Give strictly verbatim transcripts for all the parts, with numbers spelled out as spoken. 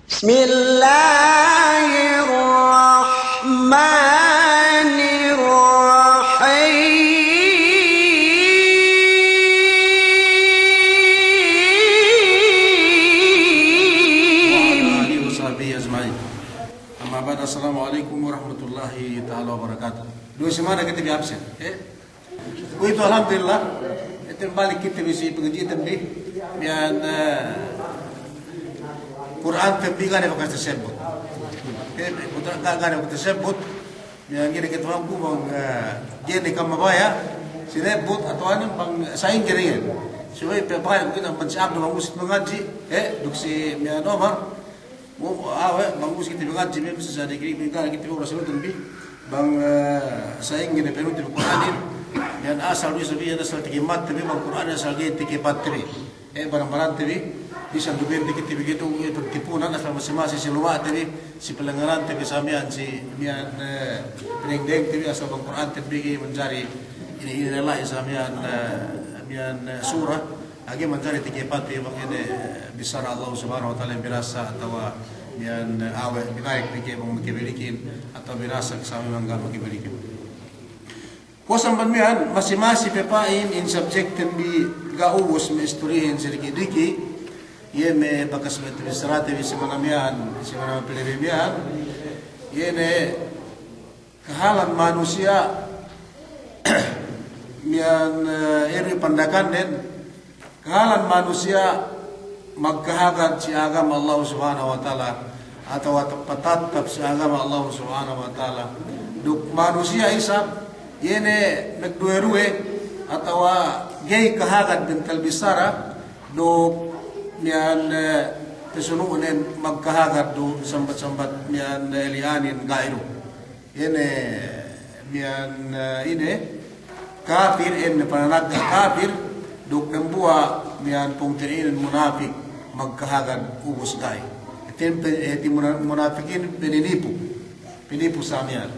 بسم الله الرحمن الرحيم. وعلى آله وصحبه أجمعين. أما بعد، السلام عليكم ورحمة الله تعالى وبركاته. Duwe semana kite bi absen, eh? Kuwe'itu, alhamdulillah, ite balik kite bi si pangadji'ten bi, miya'an, eh, Kur'anten bi ga' ne bakas tasebbut. Eh, ga', ga' ne bakas tasebbut, miya'an ga'i ne kite mampu bang, eh, ga'i ne kam mabaya', sinebbut atawa anu bang sa'ingge ne iyan. Subey pe balik kite bang si Abdu bang usit mangadji', eh, duk si miya'an Omar, Mu, awe', bang ubus kite bi ngadji' me' bisa sa dikiri bi, kite bi ura' sinutun bi. Bang, eh, sa'ingge ne penutun bi Kur'anin. Iyan asal du isab iyan asal tikemat te bi, bang Kur'an asal ga'i tikepat te bi. Eh, barang-barang te bi, bisa du bente kite bi gitu, itu tipunan asal masi-masi si luma' te bi, si palengngan te bi sa miya'an si, miya'an, eh, penengdeng te bi asal bang Kur'an te bi ga'i manjari. Ine, ine la'i sa miya'an, eh, miya'an, eh, sura. Ga'i manjari tikepat te bang ine bissara Allah Subhanahu wa Ta'ala binasa atawa miya'an awe' binayek te ke bang makabalikin atawa binasa ke sa miya'an ga' makabalikin. Kuwe' samban miya'an masi-masi pe pa'in in subjecten bi ga' ubus me' istorihin si diki'-diki', iye me' bakas me' tabissarate bi simana miya'an, simana me' palabey miya'an, iye ne kahalan manusiya' miya'an, eh, iru pandakanden, kahalan manusiya' magkahagad si agama Allah Subhanahu wa Ta'ala, atawa patattap si agama Allah Subhanahu wa Ta'ala. Duk manusiya' isab, iye ne magduwe-duwe, atawa ga'i kahagad bentel bissara, duk miya'an, eh, pesunu'nen magkahagad du sambat-sambat miya'an, eh, li'anin ga'i du. Ine miya'an, eh, ine, kafir, ine pananagga' kafir, duk dambuwa' miya'an pungtina'inen munapik, magkahagad ubus ga'i. Hātin pe, hātin muna-, munapikin peninipu, penipu sa miya'an.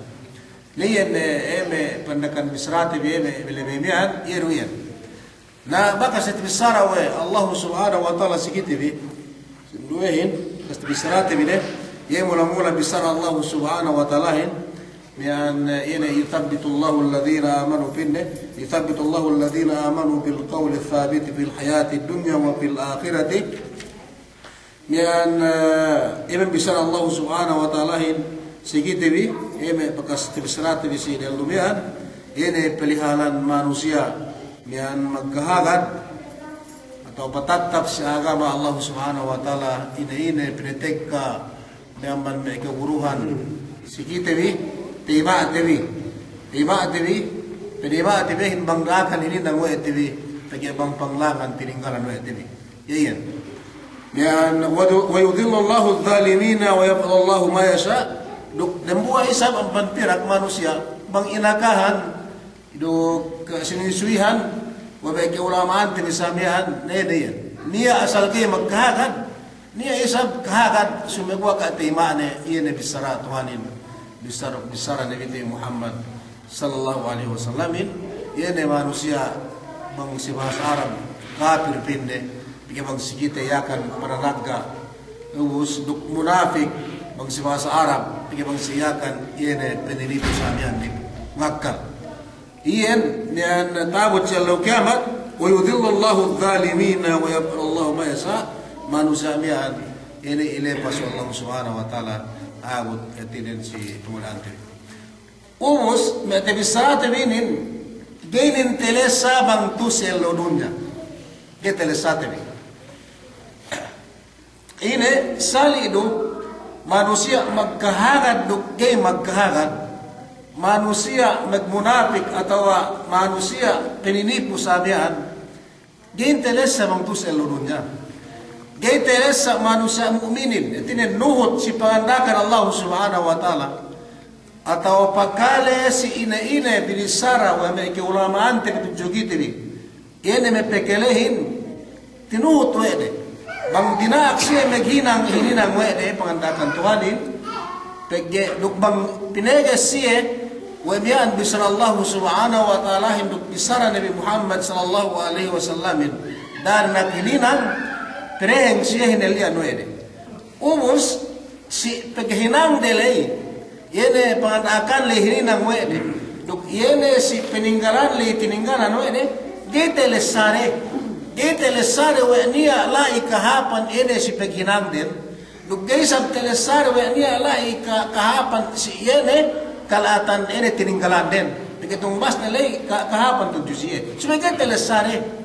Iyan, eh, me' pandakan bissarate bi, me' palabey miya'an, iye du iyan. Na, bakas tabissara we' Allahu Subhanahu wa Ta'ala si kite bi, duwehin, bakas tabissarate bi ne, iye mula-mula bissara Allahu Subhanahu wa Ta'alahin, miya'an, eh, ine, يثبت الله الذين آمنوا, pa'inne, يثبت الله الذين آمنوا بالقول الثابت في الحياة الدنيا وفي الآخرة. Miya'an, eh, iye me' bissara Allah Subhanahu wa Ta'alahin si kite bi, iye me' bakas tabissarate bi si dalem miya'an, iye ne palihalan manusiya' miya'an magkahagad atawa patattap si agama Allah Subhanahu wa Ta'ala, ine-ine pinatekka miya'an me' kaguruhan si kite bi, tayima'te bi, tayima'te bi, tayima'te bi, hin bang da'akan hininang we' te bi, pegge' bang panglangan tininggalan we' te bi. Iye iyan. Miya'an, wa du-, ويضل الله الظالمين ويفعل الله ما يشاء. Duk dambuwa' isab amban pirak manusiya', bang inakahan, duk sinuysuwihan we' me' ka'ulama'ante bi sa miya'an, ne, ne iyan. Niya' asal ga'i magkahagad, niya' isab kahagad, sumeguwa' ka' tayima'ne, iye ne bissara Tuhanin, bissara, bissara Nabite Muhammad sallallahu alaihi wasallamin, iye ne manusiya' bang si bahasa Arab, kafir pa'inde, pegge' bang si kite Yakan pananagga', ubus duk munapik, bang si bahasa Arab, pegge' bang si Yakan, iye ne peninipu sa miya'an nipu. Ngakkal. Iyan, niya' ta'abut si ellew kiyamat, ويضل الله الظالمين ويفعل الله ما يشاء, manusiya' miya'an, iye ne ilepas we' Allah Subhanahu wa Ta'ala, ta'abut hātinen si pangula'ante. Ubus, me' tabissarate bi inin, ga'i inin talessa bang tu'u si ellew dunya. Ga'i talessate bi. Ine, sali' du, manusiya' magkahagad duk ga'i magkahagad, manusiya' magmunapik atawa manusiya' peninipu sa miya'an, ga'i talessa bang tu'u si ellew dunya. Ga'i talessa manusiya' mu'minin, hātinen nuhut si panganda'akan Allah Subhanahu wa Ta'ala. Atawa pakale si ine-ine binissara we' me' ka'ulama'ante bi tudju kite bi. Iye ne me' pakalehin, tinuhut we' de. Bang dina'ak siye maghinang, hininang we' de panganda'akan Tuhanin, pegge' duk bang pineges siye, we' miya'an bissara Allahu Subhanahu wa Ta'alahin duk bissara Nabi Muhammad sallallahu alaihi wasallamin, da'a dina'ak hininang, pireheng siyehin elli'an we' de. Ubus, si paghinangde ley, iye ne panganda'akan ley hininang we' de, duk iye ne si paninggalan ley tininggalan we' de, ga'i talessade. Ga'i talessade we' niya' la'i kahāpan iye ne si paghinangden, duk ga'i isab talessade we' niya' la'i ka-, kahāpan si iye ne kala'atan iye ne tininggalanden. Pegge' tumbasne ley ka-, kahāpan tudju si iye. Subey ga'i talessade.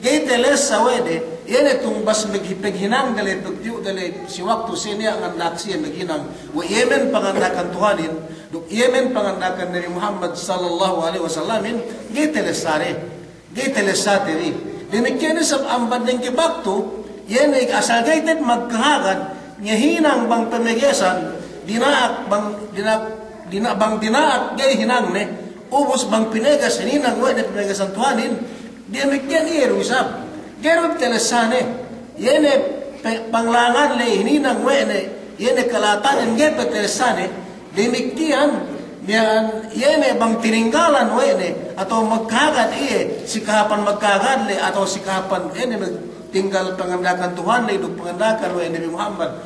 Ga'i talessa we' de, iye ne tumbas maghi-, paghinangde ley, pagdiyu'de ley, si waktu siye niya' nganda'ak siye maghinang we' iye men panganda'akan Tuhanin, duk iye men panganda'akan Nabi Muhammad sallallahu alaihi wasallamin, ga'i talessade. Ga'i talessate bi. Damikkiyan isab amban dengke baktu, iye ne asal ga'i te'ed magkahagad, ngahinang bang pamegesan, dina'ak bang, dina'ak, dina-, bang dina'ak ga'i hinangne, ubus bang pineges hininang we' ne pamegesan Tuhanin, damikkiyan iye du isab. Ga'i du talessane. Iye ne pe-, panglangan ley hininang we' ne, iye ne kala'atanen ga'i pe talessane. Damikkiyan, miya'an, iye ne bang tininggalan we' ne, atawa magkahagad iye, si kahāpan magkahagad ley, atawa si kahāpan iye ne magtinggal panganda'akan Tuhan ley, duk panganda'akan we' Nabi Muhammad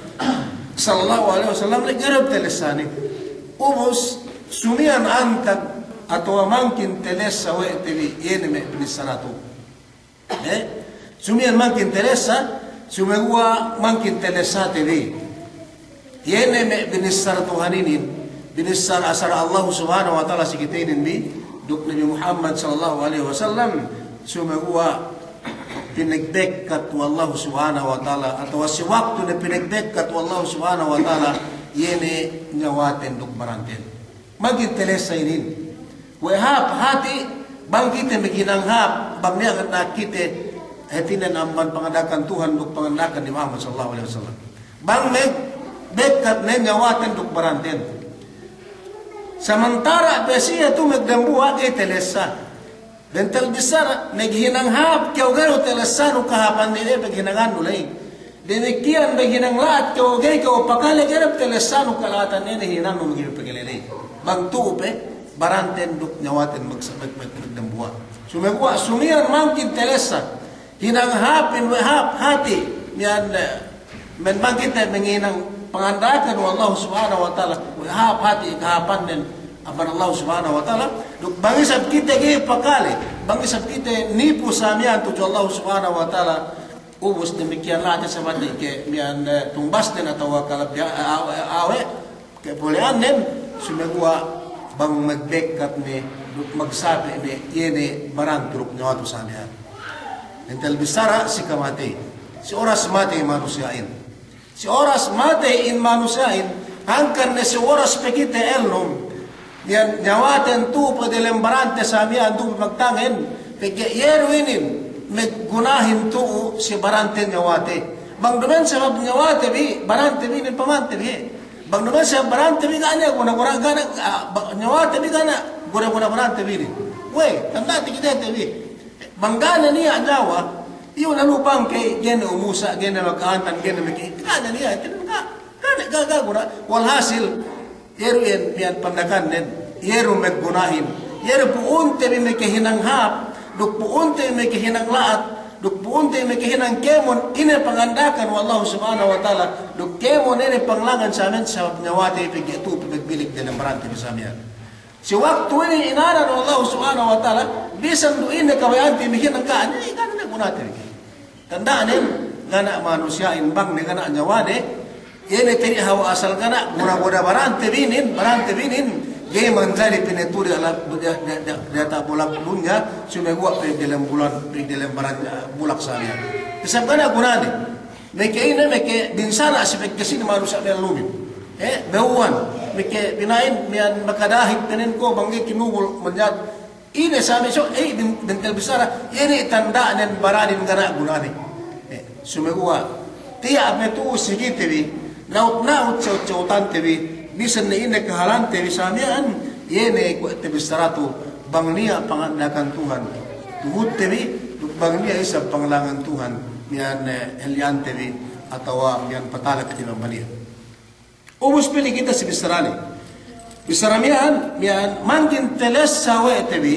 sallallahu alaihi wasallam ley, ga'i du talessane. Ubus, sumiyan antag atawa mangkin talessa we' te bi, iye ne me' binissara tu. Eh, sumiyan mangkin talessa, sumeguwa' mangkin talessate bi. Iye ne me' binissara Tuhan inin, binissara asal Allah Subhanahu wa Ta'ala si kite inin bi, duk Nabi Muhammad sallallahu alaihi wasallam, sumeguwa' pinagbekkat we' Allah Subhanahu wa Ta'ala, atawa si waktu ne pinagbekkat we' Allah Subhanahu wa Ta'ala, iye ne nyawaten duk baranten. Mangkin talessa inin. We' hāp hati', bang kite maghinang hāp, bang niya' nganda'ak kite, hātinen amban panganda'akan Tuhan duk panganda'akan Nabi Muhammad sallallahu alaihi wasallam. Bang magbekkat ne nyawaten duk baranten. Samantara' pe siye tu magdambuwa' ga'i talessa. Bentel bissara, maghinang hāp kew ga'i du talessanu kahāpan ine paghinangannu ley. Damikkiyan maghinang la'at kew ga'i kew pakale ga'i du talessanu kala'atan ine hinangnu maghinang pakale ley. Bang tu'u pe baranten duk nyawaten magsa-, mag-, mag-, magdambuwa'. Sumeguwa' sumiyan mangkin talessa. Hinang hāpin we' hāp hati'. Miya'an, eh, men bang kite manghinang panganda'akan we' Allah Subhanahu wa Ta'ala, we' hāp hati' kahāpannen amban Allah Subhanahu wa Ta'ala, duk bang isab kite ga'i pakale, bang isab kite nipu sa miya'an tudju Allah Subhanahu wa Ta'ala, ubus damikkiyan la'at isab hati' ke miya'an, eh, tumbasnen atawa kalabbihan, eh, awe', awe', kapole'annen, sumeguwa' bang magbekkat ne, duk magsape' ne, iye ne barante duk nyawatu sa miya'an. Bentel bissara si kamatey. Si oras matey manusiya'in. Si oras matey in manusiya'in, hangkan ne si oras pe kite ellum. Iyan nyawaten tu'u pe delem barante sa miya'an tu'u pe magtangen, pegge' iye du inin maggunahin tu'u si barante nyawate. Bang duma'in sabab nyawate bi, barante bi inin pamante bi. Bang duma'in sabab barante bi ga' niya' guna-guna, ga' niya', ah, ba-, nyawate bi ga' niya' guna-guna barante bi inin. We', tanda'te kite te bi. Bang ga' ne niya' nyawa, iyu' ne lu bang ke, ga'i ne umusa', ga'i ne maka'antan, ga'i ne maki-, ga' ne niya', ga', ga' ne, ga', ga' guna. Walhasil, iye du iyan miya'an pandakannen, iye du maggunahin, iye du pu'unte bi makahinang hāp, duk pu'unte bi makahinang la'at, duk pu'unte bi makahinang kēmon, ine panganda'akan we' Allahu Subhanahu wa Ta'ala, duk kēmon ine panglangan sa miya'an sabab nyawate pegge' tu'u pe magbilik delem barante bi sa miya'an. Si waktu inin inanan we' Allahu Subhanahu wa Ta'ala, bisan du ine kabaya'ante bi hinang ga' ne, ga' ne gunate bi. Tanda'nen, ga' ne manusiya'in bang ne ga' ne nyawade, iye ne teri hawa asal ga' ne guna-guna barante bi inin, barante bi inin, ga'i manjari pinatu'u diyata', diyata', diyata' bulak dunya, sumeguwa' pe delem bulan, pe delem baran, bulak sa miya'an. Isab ga' ne gunane. Meke ine, meke binsana' si pagkasi ne manusiya' me' lumin. Eh, bewuhan. Meke pina'in, miya'an makadahik tenen ko' bang ga'i kinubul manjat. Ine sa me' so, eh, bin-, bentel bissara, ine tanda'nen baranin ga' ne gunane. Eh, sumeguwa'. Tiya' me' tu'u si kite bi, na'ut-na'ut sewut-sewutante bi, bisan ne ine kahalante bi sa miya'an, iye ne kuwe' te bissara tu, bang niya' panganda'akan Tuhan. Tuhut te bi, bang niya' isab panglangan Tuhan. Miya'an, eh, heliyante bi atawa miya'an patalak te bi amban iye. Ubus pili' kite si bissarane. Bissara miya'an, miya'an mangkin talessa we' te bi.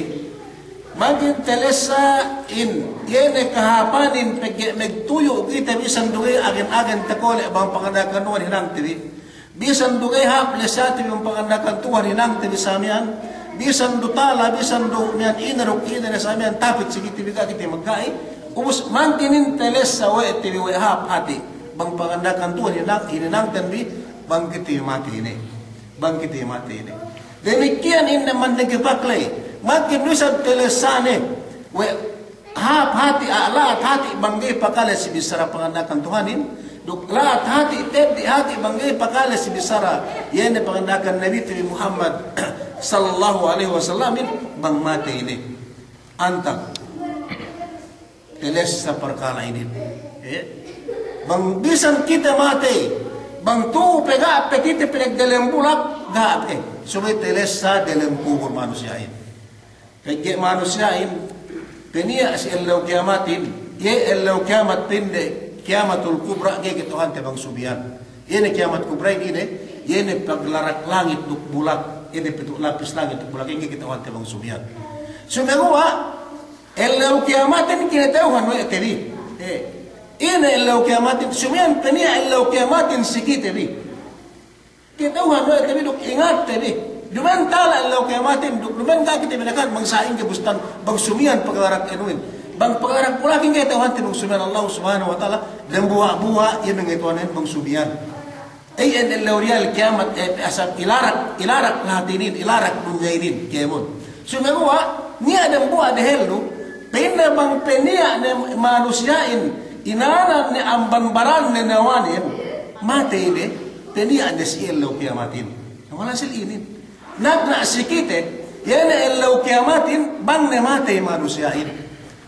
Mangkin telessa'in, iye ne kahāpanin pegge' magtuyu' kite bisan du ga'i agen-agen takole' bang panganda'akan Tuhan hinangte bi. Bisan du ga'i hāp lessate bi bang panganda'akan Tuhan hinangte bi samiyan. Bisan du tala, bisan du miyan ine duk ine ne samiyan tapit si kite bi ga' kite magga'i. Ubus mangkinin telessa we' te bi we' hāp hati'. Bang panganda'akan Tuhan hinang, hinangten bi bang kite bi matey ine. Bang kite bi matey ine. Damikkiyan inin man nagpakley. Mangkin bisan telessane we' hāp hati', a, la'at hati' bang ga'i pakale si bissara panganda'akan Tuhanin, duk la'at hati', teddi' hati' bang ga'i pakale si bissara, iye ne panganda'akan Nabite bi Muhammad sallallahu alaihi wasallamin, bang matey ine. Antag telessa parkala' inin. Eh? Bang bisan kite matey, bang tu'u pe ga' pe kite pinagdelem bulak, ga' pe. Subey telessa delem kubur manusiya'in. Pegge' manusiya'in, peniya' si ellew kiyamatin, iye ellew kiyamat pinde, kiyamatul kubra, ga'i kata'uhante bang sumiyan. Iye ne kiyamat kubra'in ine, iye ne paglarak langit duk bulak, iye ne pitu' lapis langit duk bulak, ga'i kata'uhante bang sumiyan. Sumeguwa', ellew kiyamatin kinata'uhan we' te bi. Eh, ine ellew kiyamatin, sumiyan peniya' ellew kiyamatin si kite bi. Kata'uhan we' te bi duk ingatte bi. Duma'in tala ellew kiyamatin duk duma'in ga' kite bi nakan bang sa'ingge bustan, bang sumiyan paglarak enuhin. Bang paglarak bulakin ga'i ta'uhante bang sumiyan Allah Subhanahu wa Ta'ala, dambuwa'-buwa' iye mangata'uhanin bang sumiyan. Iyan ellew riyal kiyamat, eh, asal ilarak, ilarak lahat inin, ilarak dunya inin, kēmon. Sumeguwa', niya' dambuwa' dehellu, pa'inne bang peniya' ne manusiya'in, inanan ne amban baranne nawanen, matey ne, peniya' ne si ellew kiyamatin. Walhasil inin. Nagna' si kite, iye ne ellew kiyamatin, bang ne matey manusiya'in.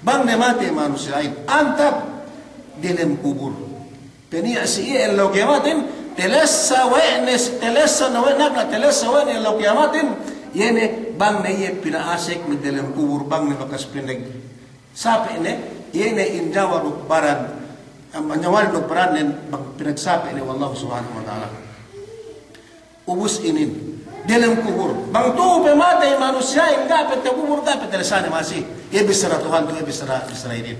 Bang ne matey manusiya'in. Antag delem kubur. Peniya' si iye ellew kiyamatin, telessa we' ne, telessa ne we' ne, telessa we' ne ellew kiyamatin, iye ne bang ne iye pina'asek me' delem kubur, bang ne bakas pinagsape' ne, iye ne in nyawa duk baran, am, nyawa duk barannen bang pinagsape' ne we' Allah Subhanahu wa Ta'ala. Ubus inin, delem kubur. Bang tu'u pe matey manusiya'in, ga' pe takubur, ga' pe telessane masi. Iye bissara Tuhan tu, iye bissara, bissara inin.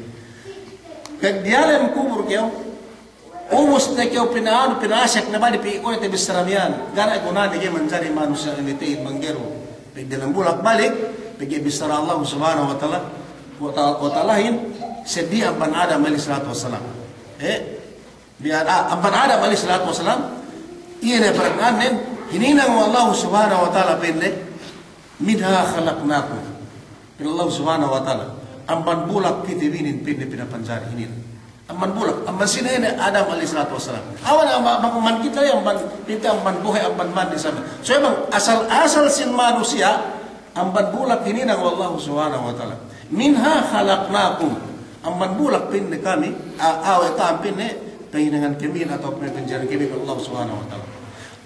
Pegge' diyalem kubur kew, ubus ne kew pina'anu, pina'asek ne balik, pegge' kuwe' te bissara miyan. Ga' ne gunane ga'i manjari manusiya' inin te'ed bang ga'i du pī delem bulak balik, pegge' bissara Allah Subhanahu wa Ta'ala, wa ta-, wa Ta'alahin, seddili amban Adam alaihis salatu wassalam. Eh? Biya', ah, amban Adam alaihis salatu wassalam, iye ne parka'anen, hininang we' Allah Subhanahu wa Ta'ala pa'inne, "Minha khalaqnakum." Pa'in Allah Subhanahu wa Ta'ala, "Amban bulak kite bi inin," pa'inne, "pinapanjari inin." Amban bulak, amban sine inin? Adam alaihis salatu wassalam. Awan amban, amban, amban kite, amban kite, amban bohe', amban mandi sampay. So, amban asal, asal sin manusiya', amban bulak hininang we' Allah Subhanahu wa Ta'ala. "Minha khalaqnakum." Amban bulak pa'inne kami, a-, awe' ka'am pa'inne, pahinangan kami atawa pinapanjari kami we' Allah Subhanahu wa Ta'ala.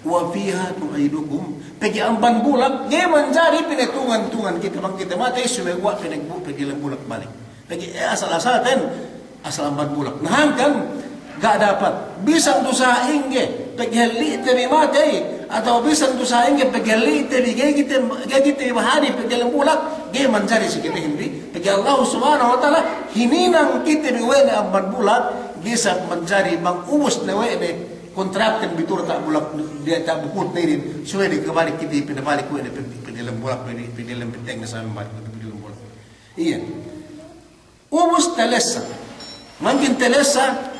"Wa fiha nu'idukum." Pegge' amban bulak, ga'i manjari pinatungan-tungan kite bang kite matey, sumeguwa' pinagbu-, pegge' delem bulak balik. Pegge', eh, asal-asalten, asal amban bulak. Na hangkan, ga' dapat. Bisan du sa'ingge, pegge' halli'te bi matey, atawa bisan du sa'ingge, pegge' halli'te bi, ga'i kite, ga'i kite bi bahadi', pegge' delem bulak, ga'i manjari si kitehin bi. Pegge' Allah Subhanahu wa Ta'ala, hininang kite bi we' ne amban bulak, ga'i isab manjari bang ubus ne we' ne, kontrakten bi tu'u diyata' bulak, diyata' bukutne inin, subey ne kabalik kite, pinabalik we' ne, pegge' delem bulak, pegge' delem peteng ne sa' balik, pegge' delem bulak. Iye. Ubus telessa. Mangkin telessa,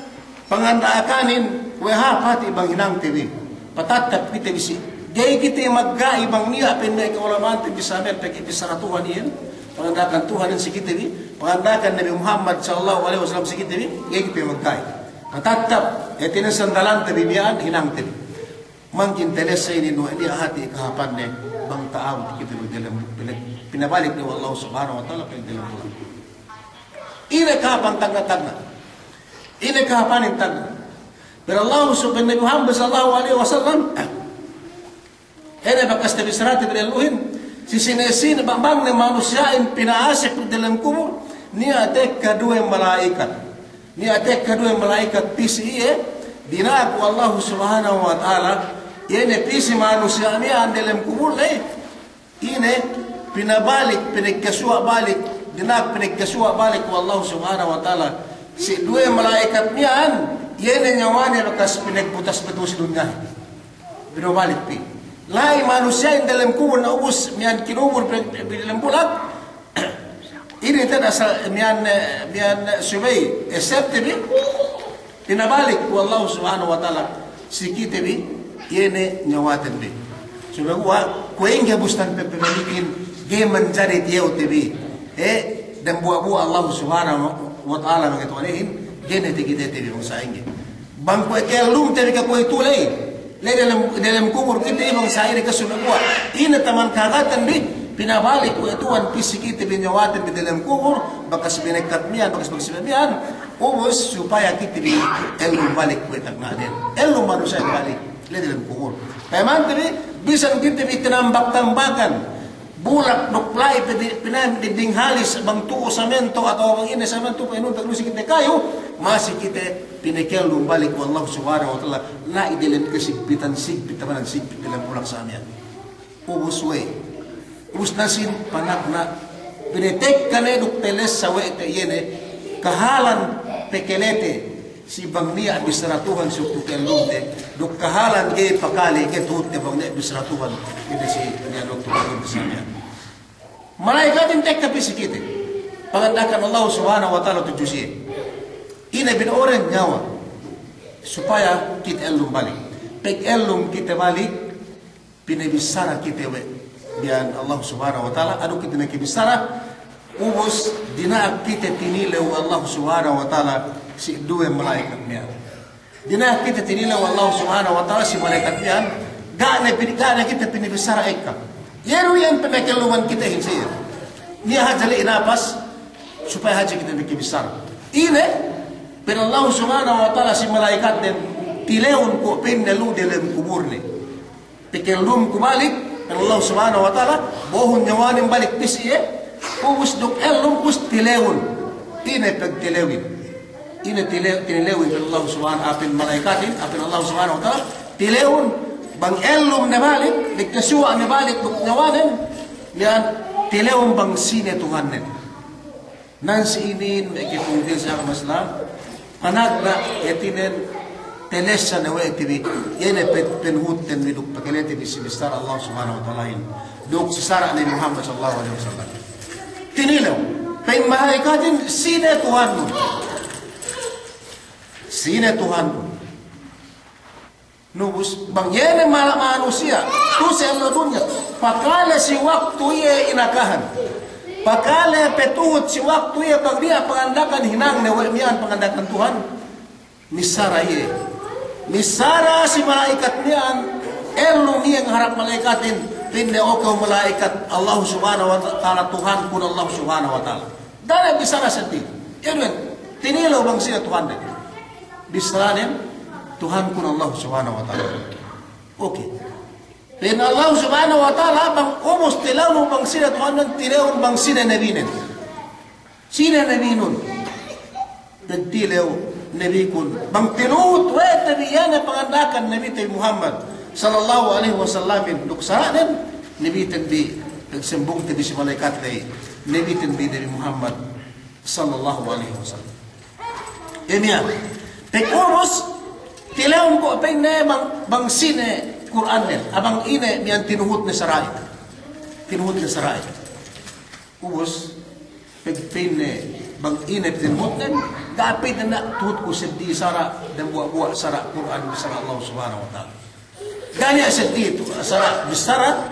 panganda'akanin, we' hāp hati' bang hinangte bi. Patattap kite bi si. Ga'i kite magga'i bang niya' pa'inne ka'ulama'ante bi samiyan pegge' bissara Tuhan iyan. Panganda'akan Tuhanin si kite bi. Panganda'akan Nabi Muhammad sallallahu alaihi wasallam si kite bi. Ga'i kite magga'i. Patattap. Hātinen sandalante bi miya'an hinangte bi. Mangkin telessa inin we' niya' hati' kahāpanne bang ta'abut kite bi delem, pina-, pinabalik ne we' Allah Subhanahu wa Ta'ala pī delem bulak. Ine kahāpan tagna'-tagna'? Ine kahāpanin tagna'? Pa'in Allah Sub-, pa'in Nabi Muhammad sallallahu alaihi wasallam, ine bakas tabissarate bi dehelluhin, si sine-sine bang, bang ne manusiya'in pina'asek delem kubur, niya' tekka duwe mala'ikat. Niya' tekka duwe mala'ikat pī si iye, dina'ak we' Allah Subhanahu wa Ta'ala, iye ne pī si manusiya' miya'an delem kubur ley, ine, pinabalik, pinagkasuwa' balik, dina'ak pinagkasuwa' balik we' Allahu Subhanahu wa Ta'ala si duwe mala'ikat miya'an, iye ne nyawade bakas pinagbutas batu si dunya. Binabalik pī. La'i manusiya'in dalem kubul na ubus miya'an kinubul pī, pī dalem bulak. Ine te'ed asal miya'an, eh, miya'an, eh, subey, eh, esepte bi. Pinabalik we' Allahu Subhanahu wa Ta'ala si kite bi, iye ne nyawaten bi. Subey kuwe' ingge bustan pe pemilikin, ga'i manjari tiyewte bi. Eh, dambuwa'-buwa' Allahu Subhanahu wa Ta'ala bang ituwanehin, ga'i ne takitete bi bang sa'ingge. Bang kuwe' kellumte bi ka kuwe' itu ley. Ley dalem, dalem kubul kite bi bang sa'ingge ka subey kuwe'. Ine taman kahagatan bi, pinabalik we' Tuhan pī si kite bi nyawaten bi dalem kubul, bakas binekkat miya'an, bakas, bakas miya'an. Ubus supaya kite bi ellum balik kuwe' tagna'nen. Ellum manusiya'in balik ley dalem kubul. Payamante bi, bisan kite bi tinambak-tambakan bulak duk la'i pe di, pina'in dinding halis bang tu'u samento atawa bang ine samento, pa'inun pe lu si kite kayu, masi kite pinakellum balik we' Allahu Subhanahu wa Ta'ala, la'i dalem kasigpitan, sigpit, tamanan sigpit dalem bulak sa miya'an. Ubus we'. Ubus na sin panagna', pinatekka ne duk talessa we' te iye ne kahalan pakalete si bang niya' bissara Tuhan si waktu kellumte, duk kahalan ga'i pakale, ga'i tuhutte bang niya' bissara Tuhan, ine si niya' waktu kellumte sa miya'an. Mala'ikatin tekka pī si kite. Panganda'akan Allahu Subhanahu wa Ta'ala tudju siye. Ine bino'oren nyawa. Supaya kite ellum balik. Pag ellum kite balik, pinabissara kite we' miya'an Allahu Subhanahu wa Ta'ala, adu kite ne kabissara, ubus dina'ak kite tinilew Allahu Subhanahu wa Ta'ala si duwe mala'ikat miya'an. Dina'ak kite tinilew Allahu Subhanahu wa Ta'ala si mala'ikat miya'an, ga' ne pin-, ga' ne kite pinabissara ekka. Iye du iyan pamakelluman kitehin siye. Niya' hadja la'i napas, supaya hadja kite makabissara. Ine, pa'in Allahu Subhanahu wa Ta'ala si mala'ikatnen, tilewun ko' pa'inne lu dalem kuburne. Pakellumku balik, pa'in Allahu Subhanahu wa Ta'ala, bo'ohun nyawanen balik pī si iye, ubus duk ellum, ubus tilewun. Ine pagtilewin? Ine tile-, tinilewin, pa'in Allahu Subhanahu, pa'in mala'ikatin, pa'in Allahu Subhanahu wa Ta'ala, tilewun bang ellum ne balik, magkasuwa' ne balik duk nyawanen, miya'an tilewun bang sine Tuhannen. Nan si inin me' kapungtina'i si agama Islam, panagna' hātinen talessa ne we' te bi, iye ne pe-, panuhutten bi duk pakalete bi si bissara Allah Subhanahu wa Ta'alahin, duk si sara' Nabi Muhammad sallallahu alaihi wasallam. Tinilew, pa'in mala'ikatin, sine Tuhannun? Sine Tuhannun? Nubus, bang iye ne mala-, manusiya', tu'u si ellew dunya, pakale si waktu iye inakahan. Pakale pe tuhut si waktu iye bang niya' panganda'akan hinangne we' miya'an panganda'akan Tuhan. Missara iye. Missara si mala'ikat miya'an, ellum iye ngaharap mala'ikatin, pa'inne, "O kew mala'ikat Allah Subhanahu wa Ta'ala, Tuhankun Allah Subhanahu wa Ta'ala." Ga' ne bissara seddili. Iye du iyan, tinilew bang sine Tuhannen. Bissaranen, "Tuhankun Allah Subhanahu wa Ta'ala." Oke. Pa'in Allah Subhanahu wa Ta'ala, bang ubus tilewnu bang sine Tuhannen, tilewun bang sine nabinen. Sine nabinun? Pagtilew, nabikun. Bang tinuhut we' te bi iye ne panganda'akan nabite bi Muhammad sallallahu alaihi wasallamin duk sara'nen, nabiten bi, pagsambungte bi si mala'ikat ley, nabiten bi Nabi Muhammad sallallahu alaihi wasallam. Iye miya'an. Pag ubus, tilewun ko' pa'inne bang, bang sine Kur'annen, a bang ine miya'an tinuhutne sara'i. Tinuhutne sara'i. Ubus, pag pa'inne bang ine tinuhutnen, ga' pa'inne na' tuhutku seddili sara', dambuwa'-buwa' sara' Kur'an, sara' Allah Subhanahu wa Ta'ala. Ga' niya' seddili tu, sara', bissara,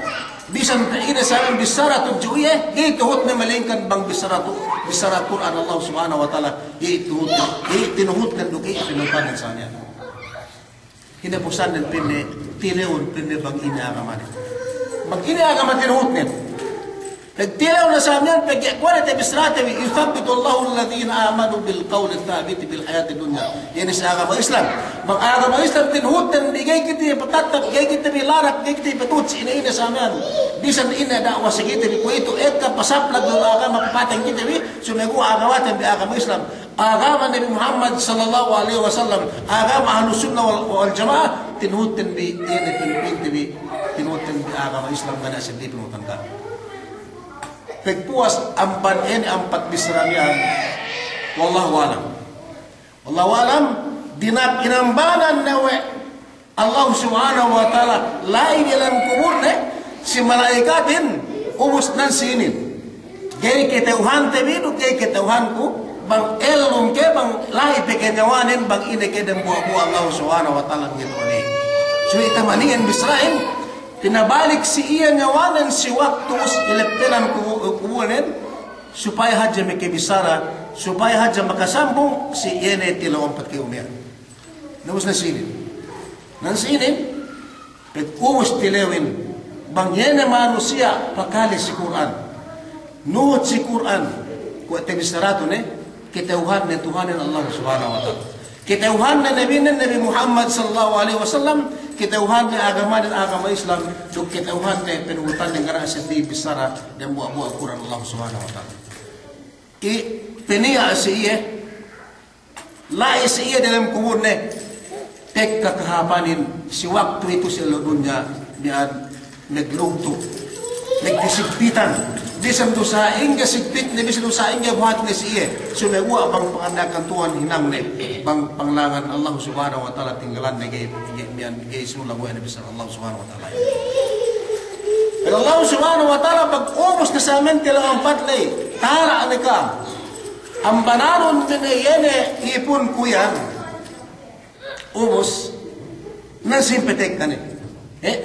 bisan pe ine sa miya'an bissara tudju iye, ga'i tuhutne malaingkan bang bissara tu, bissara Kur'an Allah Subhanahu wa Ta'ala, ga'i tuhutne, ga'i tinuhutnen duk ga'i tinuhutnen sa miya'an. Hinapusannen pa'inne, tilewun pa'inne bang ine agamanen. Bang ine agama tinuhutnen. Pagtilew ne sa miya'an, pegge' kuwe' ne tabissarate bi, "Yuthabbitullahu alladhina amanu bil qawli thabiti fil hayatid dunya." Iye ne si agama Islam. Bang agama Islam tinuhutnen bi ga'i kite patattap, ga'i kite bi larak, ga'i kite patuhut si ine-ine sa miya'an. Bisan ine da'wa si kite bi kuwe'itu, ekka pasaplag ne agama papateng kite bi, sumeguwa' agamaten bi agama Islam. Agama Nabi Muhammad sallallahu alaihi wasallam, agama Ahlus Sunnah wal, wal Jamaah, tinuhutnen bi, iye ne tinuhutnen bi, tinuhutnen bi agama Islam, ga' niya' seddili pinuhutan kami. pagpuwas amban ine ampat bissara miya'an. Wallahu a'lam. Wallahu a'lam, dina'ak inambanan ne we' Allah Subhanahu wa Ta'ala la'i diyalem kuburne si mala'ikatin, ubus nan si inin. Ga'i kata'uhante bi duk ga'i kata'uhanku, bang ellum ke, bang la'i pe ke nyawanen, bang ine ke dambuwa'-buwa' Allah Subhanahu wa Ta'ala ngetone. Subey taman iyan bissara'in, pinabalik si iye nyawanen si waktu si ileppenan kubu-, kuburnen, supaya hadja makabissara, supaya hadja makasambung si iye ne tilew ampat kew miya'an. Na ubus nan si inin. Nan si inin, pagubus tilewin, bang iye ne manusiya' pakale si Kur'an. Nuhut si Kur'an, kuwe' tabissaratu ne, kata'uhanne Tuhanin Allah Subhanahu wa Ta'ala. Kata'uhanne Nabinen Nabi Muhammad sallallahu alaihi wasallam, kata'uhanne agamanen agama Islam, duk kata'uhanne panuhutanne ngara' seddili bissara dambuwa'-buwa' Kur'an Allah Subhanahu wa Ta'ala. I, peniya' si iye, la'i si iye diyalem kuburne, tekka kahāpanin si waktu itu si ellew dunya miya'an maglugtu', magkasigpitan. Bisan du sa'ingge sigpitne, bisan du sa'ingge buhatne si iye, sumeguwa' bang panganda'akan Tuhan hinangne, bang panglangan Allah Subhanahu wa Ta'ala tinggalanne ga'i, ga'i miya'an ga'i sinulang we' ne bisan Allah Subhanahu wa Ta'ala. Pegge' Allah Subhanahu wa Ta'ala pagubus ne sa'amen tilew ampat ley, tala' ne ka'am. Ambananun ne iye ne ipunku iyan. Ubus, nan si inin patekka ne. Eh?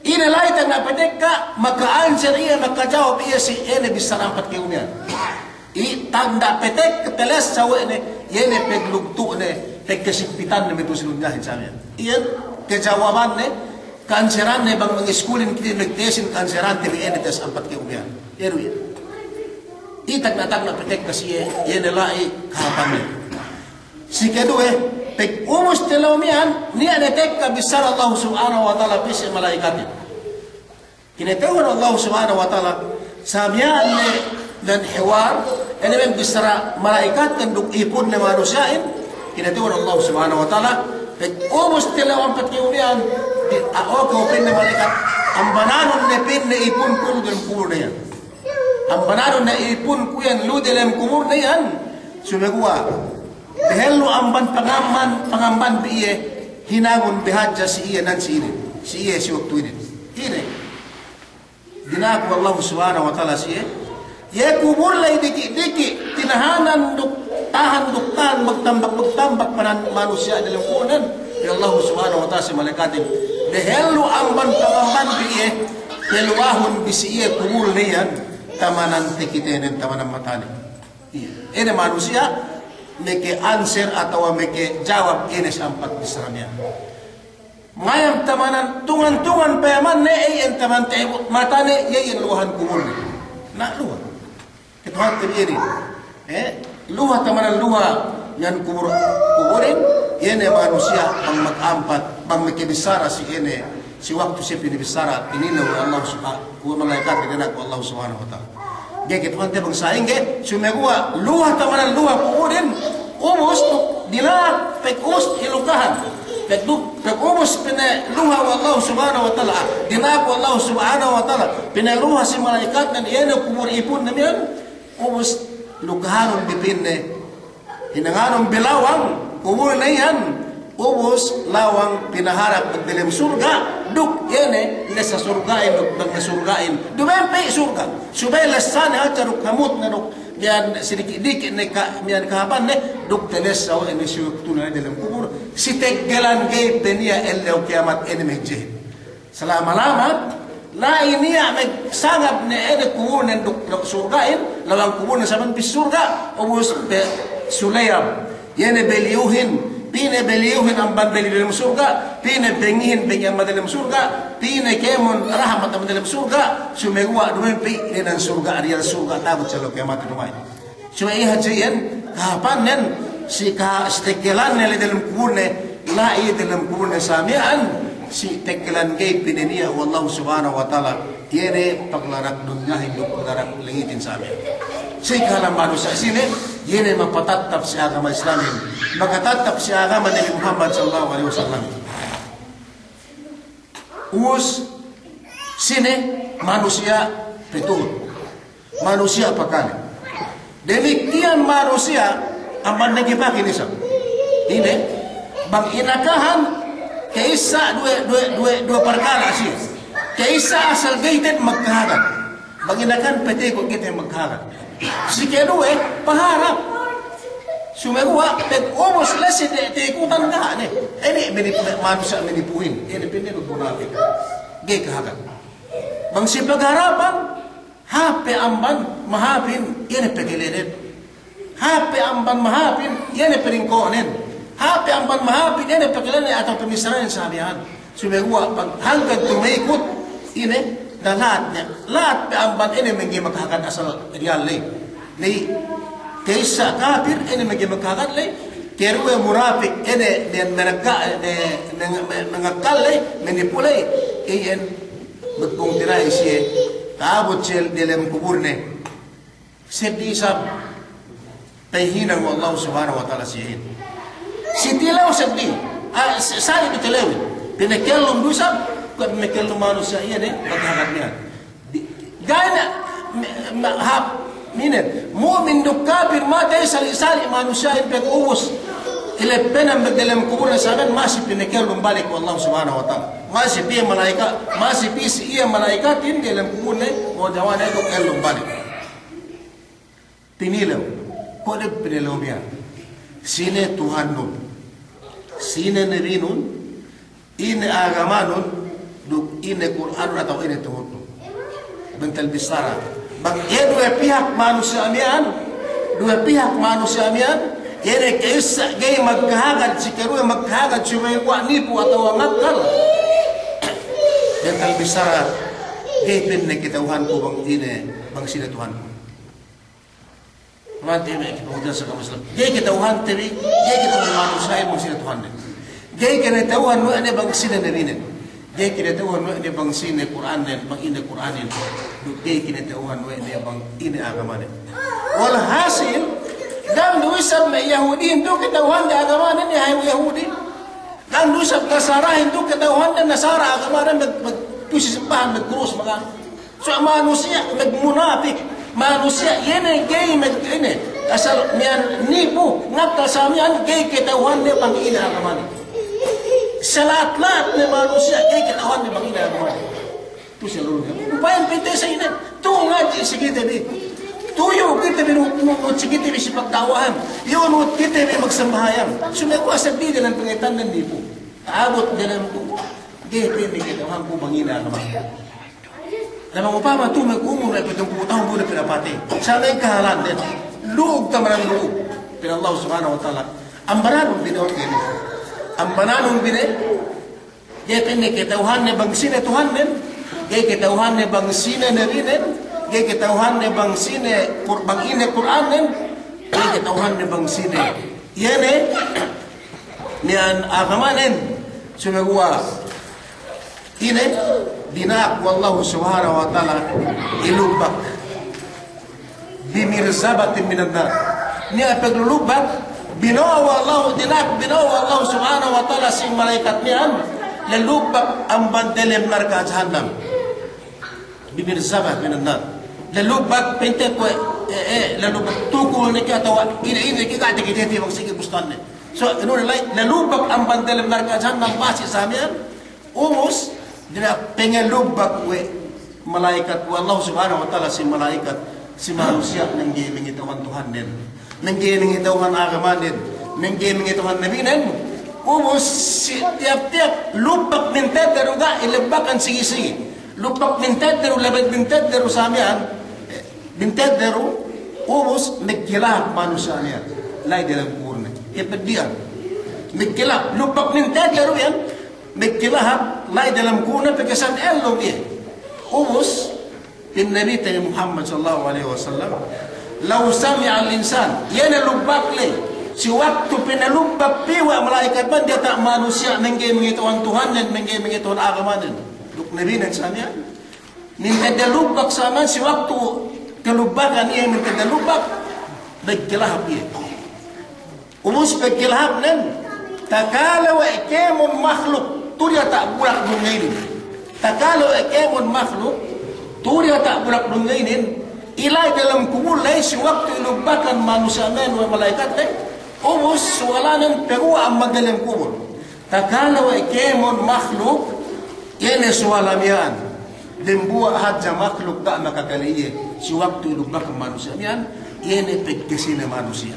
Ine la'i tagna' patekka, maka'answer iye, makajawab iye si iye ne bissara ampat kew miya'an. I tagna' patekka, talessa we' ne, iye ne paglugtu'ne, pagkasigpitanne me' tu'u si dunyahin samiyan. Iyan, kajawabanne, ka'anseranne bang mangiskulin kite magtesin ka'anserante bi iye ne tes ampat kew miya'an. Iye du iyan. I tagna'-tagna' patekka si iye, iye ne la'i kahāpanne. Si keduwe, pagubus tilew miya'an, niya' ne tekka bissara Allah Subhanahu wa Ta'ala pī si mala'ikatin. Kinata'uhan Allah Subhanahu wa Ta'ala, samiyan ne nan hiwar, ine me' bissara mala'ikatin duk ipunne manusiya'in, kinata'uhan Allah Subhanahu wa Ta'ala, pagubus tilew ampat kew miya'an, di, a, o kew pa'inne mala'ikat, ambananun ne pa'inne ipunku lu diyalem kuburne iyan. Ambananun ne ipunku iyan lu diyalem kuburne iyan, sumeguwa'. Dehellu amban pangamban, pangamban bi iye, hinangun bi hadja si iye nan si inin, si iye si waktu inin. Ine? Dina'ak we' Allah Subhanahu wa Ta'ala si iye. Iye kubur ley diki'-diki', tinahanan duk tahan, duk tahan, magtambak, magtambak panan manusiya' diyalem kuburnen. Pa'in Allah Subhanahu wa Ta'ala si mala'ikatin, dehellu amban pangamban bi iye, paluwahun bi si iye kubur ne iyan, tamanan takitenen, tamanan matane. Iye. Ine manusiya' maka'answer atawa makajawab ine si ampat bissara miya'an. Ngayam tamanan tungan-tungan payamanne, iyan taman ta'ibut matane, iyan luwahan kuburne. Na luha. Kata'uhante bi inin. Eh, luha tamanan luha iyan kubur, kuburin, iye ne manusiya' bang mag'ampat, bang makabissara si ine, si waktu siye pinabissara, tinilew we' Allah Subha-, we' mala'ikatin dina'ak we' Allah Subhanahu wa Ta'ala. Ga'i kata'uhante bang sa'ingge, sumeguwa' luha tamanan luha kuburin, ubus duk dina'ak, pag'ubus ilukahan. Pag'u-, pag'ubus pinaluha we' Allah Subhanahu wa Ta'ala. Dina'ak we' Allah Subhanahu wa Ta'ala. Pinaluha si mala'ikatnen, iye ne kubur ipunne miya'an, ubus lukahanun bi pa'inne. Hinanganun bi lawang, kuburne iyan, ubus lawang pinaharap diyalem surga', duk iye ne, lessa surga'in, duk bang ne surga'in. Duma'in pe surga'. Subey lessane hadja duk hamutne duk, miya'an sidiki'-diki' ne ka-, miya'an kahāpanne, duk talessa we' ne si waktune diyalem kubur, si teggelan ga'i pe niya' ellew kiyamat ine mahadjehin. Salama-lama, la'i niya' magsangab ne ine kuburnen duk, duk surga'in, lawang kuburnen saman pī surga', ubus pe suleyab. Iye ne beliyuhin, pī ne beliyuhin amban beliyu diyalem surga', pī ne bengihin bengi amban diyalem surga', pī ne kēmon rahamat amban diyalem surga', sumeguwa' duma'in pe ine nan surga', diyalem surga', ta'abut si ellew kiyamat duma'in. Subey iye hadja iyan, kahāpannen, si ka-, si teggelanne la'i diyalem kuburne, la'i diyalem kuburne sa miya'an, si teggelan ga'i pinaniya' we' Allahu Subhanahu wa Ta'ala, iye ne paglarak dunyahin duk paglarak langitin sa miya'an. Si kahalan manusiya' sine, iye ne mapatattap si agama Islamin, makatattap si agama Nabi Muhammad sallallahu alaihi wasallam. Ubus, sine manusiya' patuhut. Manusiya' pakale. Damikkiyan manusiya' amban nagipake isab. Ine, bang inakahan, ka'issa duwe, duwe, duwe, duwe parkala' siye. Ka'issa asal ga'i te'ed magkahagad. Bang inakahan pa'inte ga'i te'ed magkahagad. Si kaduwe, paharap. Sumeguwa' pag ubus la'i si te'ed ta'ikutan kahagad ne. Ine, manip-, manusiya' manipuhin. Ine, pa'inte magmunapik. Ga'i kahagad. Bang si pagharapan, hāp pe amban mahāpin, iye ne pakalenen. Hāp pe amban mahāpin, iye ne palingko'nen. Hāp pe amban mahāpin, iye ne pakalenen atawa pamissaranen sa miya'an. Sumeguwa' pag hangkan tumaikut, ine, na lahat ne. Lahat pe amban ine mangga'i makahagad asal riyal ley. Ley, ka'issa kapir, ine mangga'i makahagad ley. Kaduwe munapik, ine, me-, menegga-, me-, me-, me-, mengakkal ley, manipu ley. Iyan, magpungtina'i siye, ta'abut siye diyalem kuburne. Seddi isab, tahinang we' Allahu Subhanahu wa Ta'ala siyehin. Si tilew seddi, ah, si-, sali' du tilewin. Pinakellum du isab, kuwe' pinakellum manusiya' iye ne, magkahagad miya'an. Di-, ga'i ne, me-, me-, hāp, minen, mu'min duk kapir matey sali'-sali' manusiya'in pag ubus. Ileppenan magdiyalem kuburne sa miya'an masi pinakellum balik we' Allahu Subhanahu wa Ta'ala. Masi pī malaika-, masi pī si iye malaikatin diyalem kuburne, o jawane duk kellum balik. Tinilew. Kuwe' du pinilew miya'an. Sine Tuhannun. Sine Nabinun. Ine agamanun, duk ine Kur'anun atawa ine tuhutnun. Bentel bissara. Bang iye duwe pihak manusiya' miya'an, duwe pihak manusiya' miya'an, iye ne ka'issa ga'i magkahagad, si kaduwe magkahagad, sumeguwa' nipu atawa ngakkal. Bentel bissara, ga'i pa'inne kata'uhanku bang ine, bang sine Tuhanku. Mante me' kite pungtina'i si agama Islam. Ga'i kata'uhante bi, ga'i kata'uhan manusiya'in bang sine Tuhannen. Ga'i kata'uhan we' ne bang sine nabinen. Ga'i kata'uhan we' ne bang sine Kur'annen, bang ine Kur'annen. Duk ga'i kata'uhan we' ne bang ine agamanen. Walhasil, dang du isab me' Yahudihin du kata'uhande agamanen, ne hay Yahudi. Dang du isab Nasarahin du kata'uhande Nasara agamanen, mag-, mag-, tu'u si simbahan, magkurus, maganu. So manusiya' magmunapik, manusiya' iye ne ga'i mag-, ine, asal miya'an nipu, ngakkal sa miya'an ga'i kata'uhanne bang ine agamanen. Sala'at-la'at ne manusiya' ga'i kata'uhanne bang ine agamanen. Tu'u si lurun. Upayan pa'inte sa ine, tu'u ngadji' si kite bi. Tu'u iyu' kite bi nu-, nu-, nuhut si kite bi si pagda'wahan. Iyu' nuhut kite bi magsambahayang. Sumeguwa' seddi diyalem pangateyannen nipu. Ta'abut diyalem kuwe', ga'i pa'inne kata'uhanku bang ine agamanen. Na bang upama tu'u me' umur ne pitumpū' tahun bu ne pinapatey. Sa' ne kahālanden. Lu'ug tamanan lu'ug. Pa'in Allah Subhanahu wa Ta'ala. Ambananun bi ne, oke ne. Ambananun bi ne. Ga'i pa'inne kata'uhanne bang sine Tuhannen. Ga'i kata'uhanne bang sine nabinen. Ga'i kata'uhanne bang sine Kur-, bang ine Kur'annen. Ga'i kata'uhanne bang sine. Iye ne. Miya'an agamanen. Sumeguwa' ine, dina'ak we' Allahu Subhanahu wa Ta'ala ilubbak bimirzabatin minan nar. Niya' paglulubbak, bino'o we' Allahu, dina'ak bino'o we' Allahu Subhanahu wa Ta'ala si mala'ikat miya'an, lalubbak amban delem narka' jahannam. Bimirzabatin minan nar. Lalubbak pa'inte kuwe', eh, eh, lalubbak tukul ne ke atawa ine-ine ke, ga' takitete bang sigi bustanne. So, inu ne la'i, lalubbak amban delem narka' jahannam masi sa miya'an. Ubus, dina'ak pangalubbak we' mala'ikat, we' Allah Subhanahu wa Ta'ala si mala'ikat, si manusiya' mangga'i mangata'uhan Tuhannen, mangga'i mangata'uhan agamanen, mangga'i mangata'uhan nabinen. Ubus, si tiyap-tiyap lubbak minted daru ga' ilubbakan sigi-sigi. Lubbak minted daru, labey minted daru sa miya'an. Minted daru, ubus magkalahap manusiya' miya'an. La'i diyalem kuburne. Iye peddi'an. Magkalahap, lubbak minted daru iyan. Magkalahap, la'i diyalem kuburne, pegge' sa' ellum iye. Ubus, pa'in Nabite Muhammad sallallahu alaihi wasallam, "Law sami'al insan," iye ne lubbak ley, si waktu pinalubbak pī we' mala'ikat miya'an diyata' manusiya' mangga'i mangata'uhan Tuhannen, mangga'i mangata'uhan agamanen. Duk nabinen sa miya'an. Minted daru lubbak sa miya'an si waktu kalubbakan iye minted daru lubbak, magkalahap iye. Ubus pagkalahapnen, takale we' kēmon makhluk, tu'u diyata' bulak dunya inin. Takale we' kēmon makhluk, tu'u diyata' bulak dunya inin, Ilay delem kubul ley si waktu ilubbakan manusiya' miya'an we' malaikat ley, ubus suwalanen paguwa' amban delem kubul. Takale we' kēmon makhluk, iye ne suwala miya'an. Dembuwa' hadja makhluk ga' makakale iye, si waktu ilubbakan manusiya' miya'an, iye ne pegkesine manusiya'.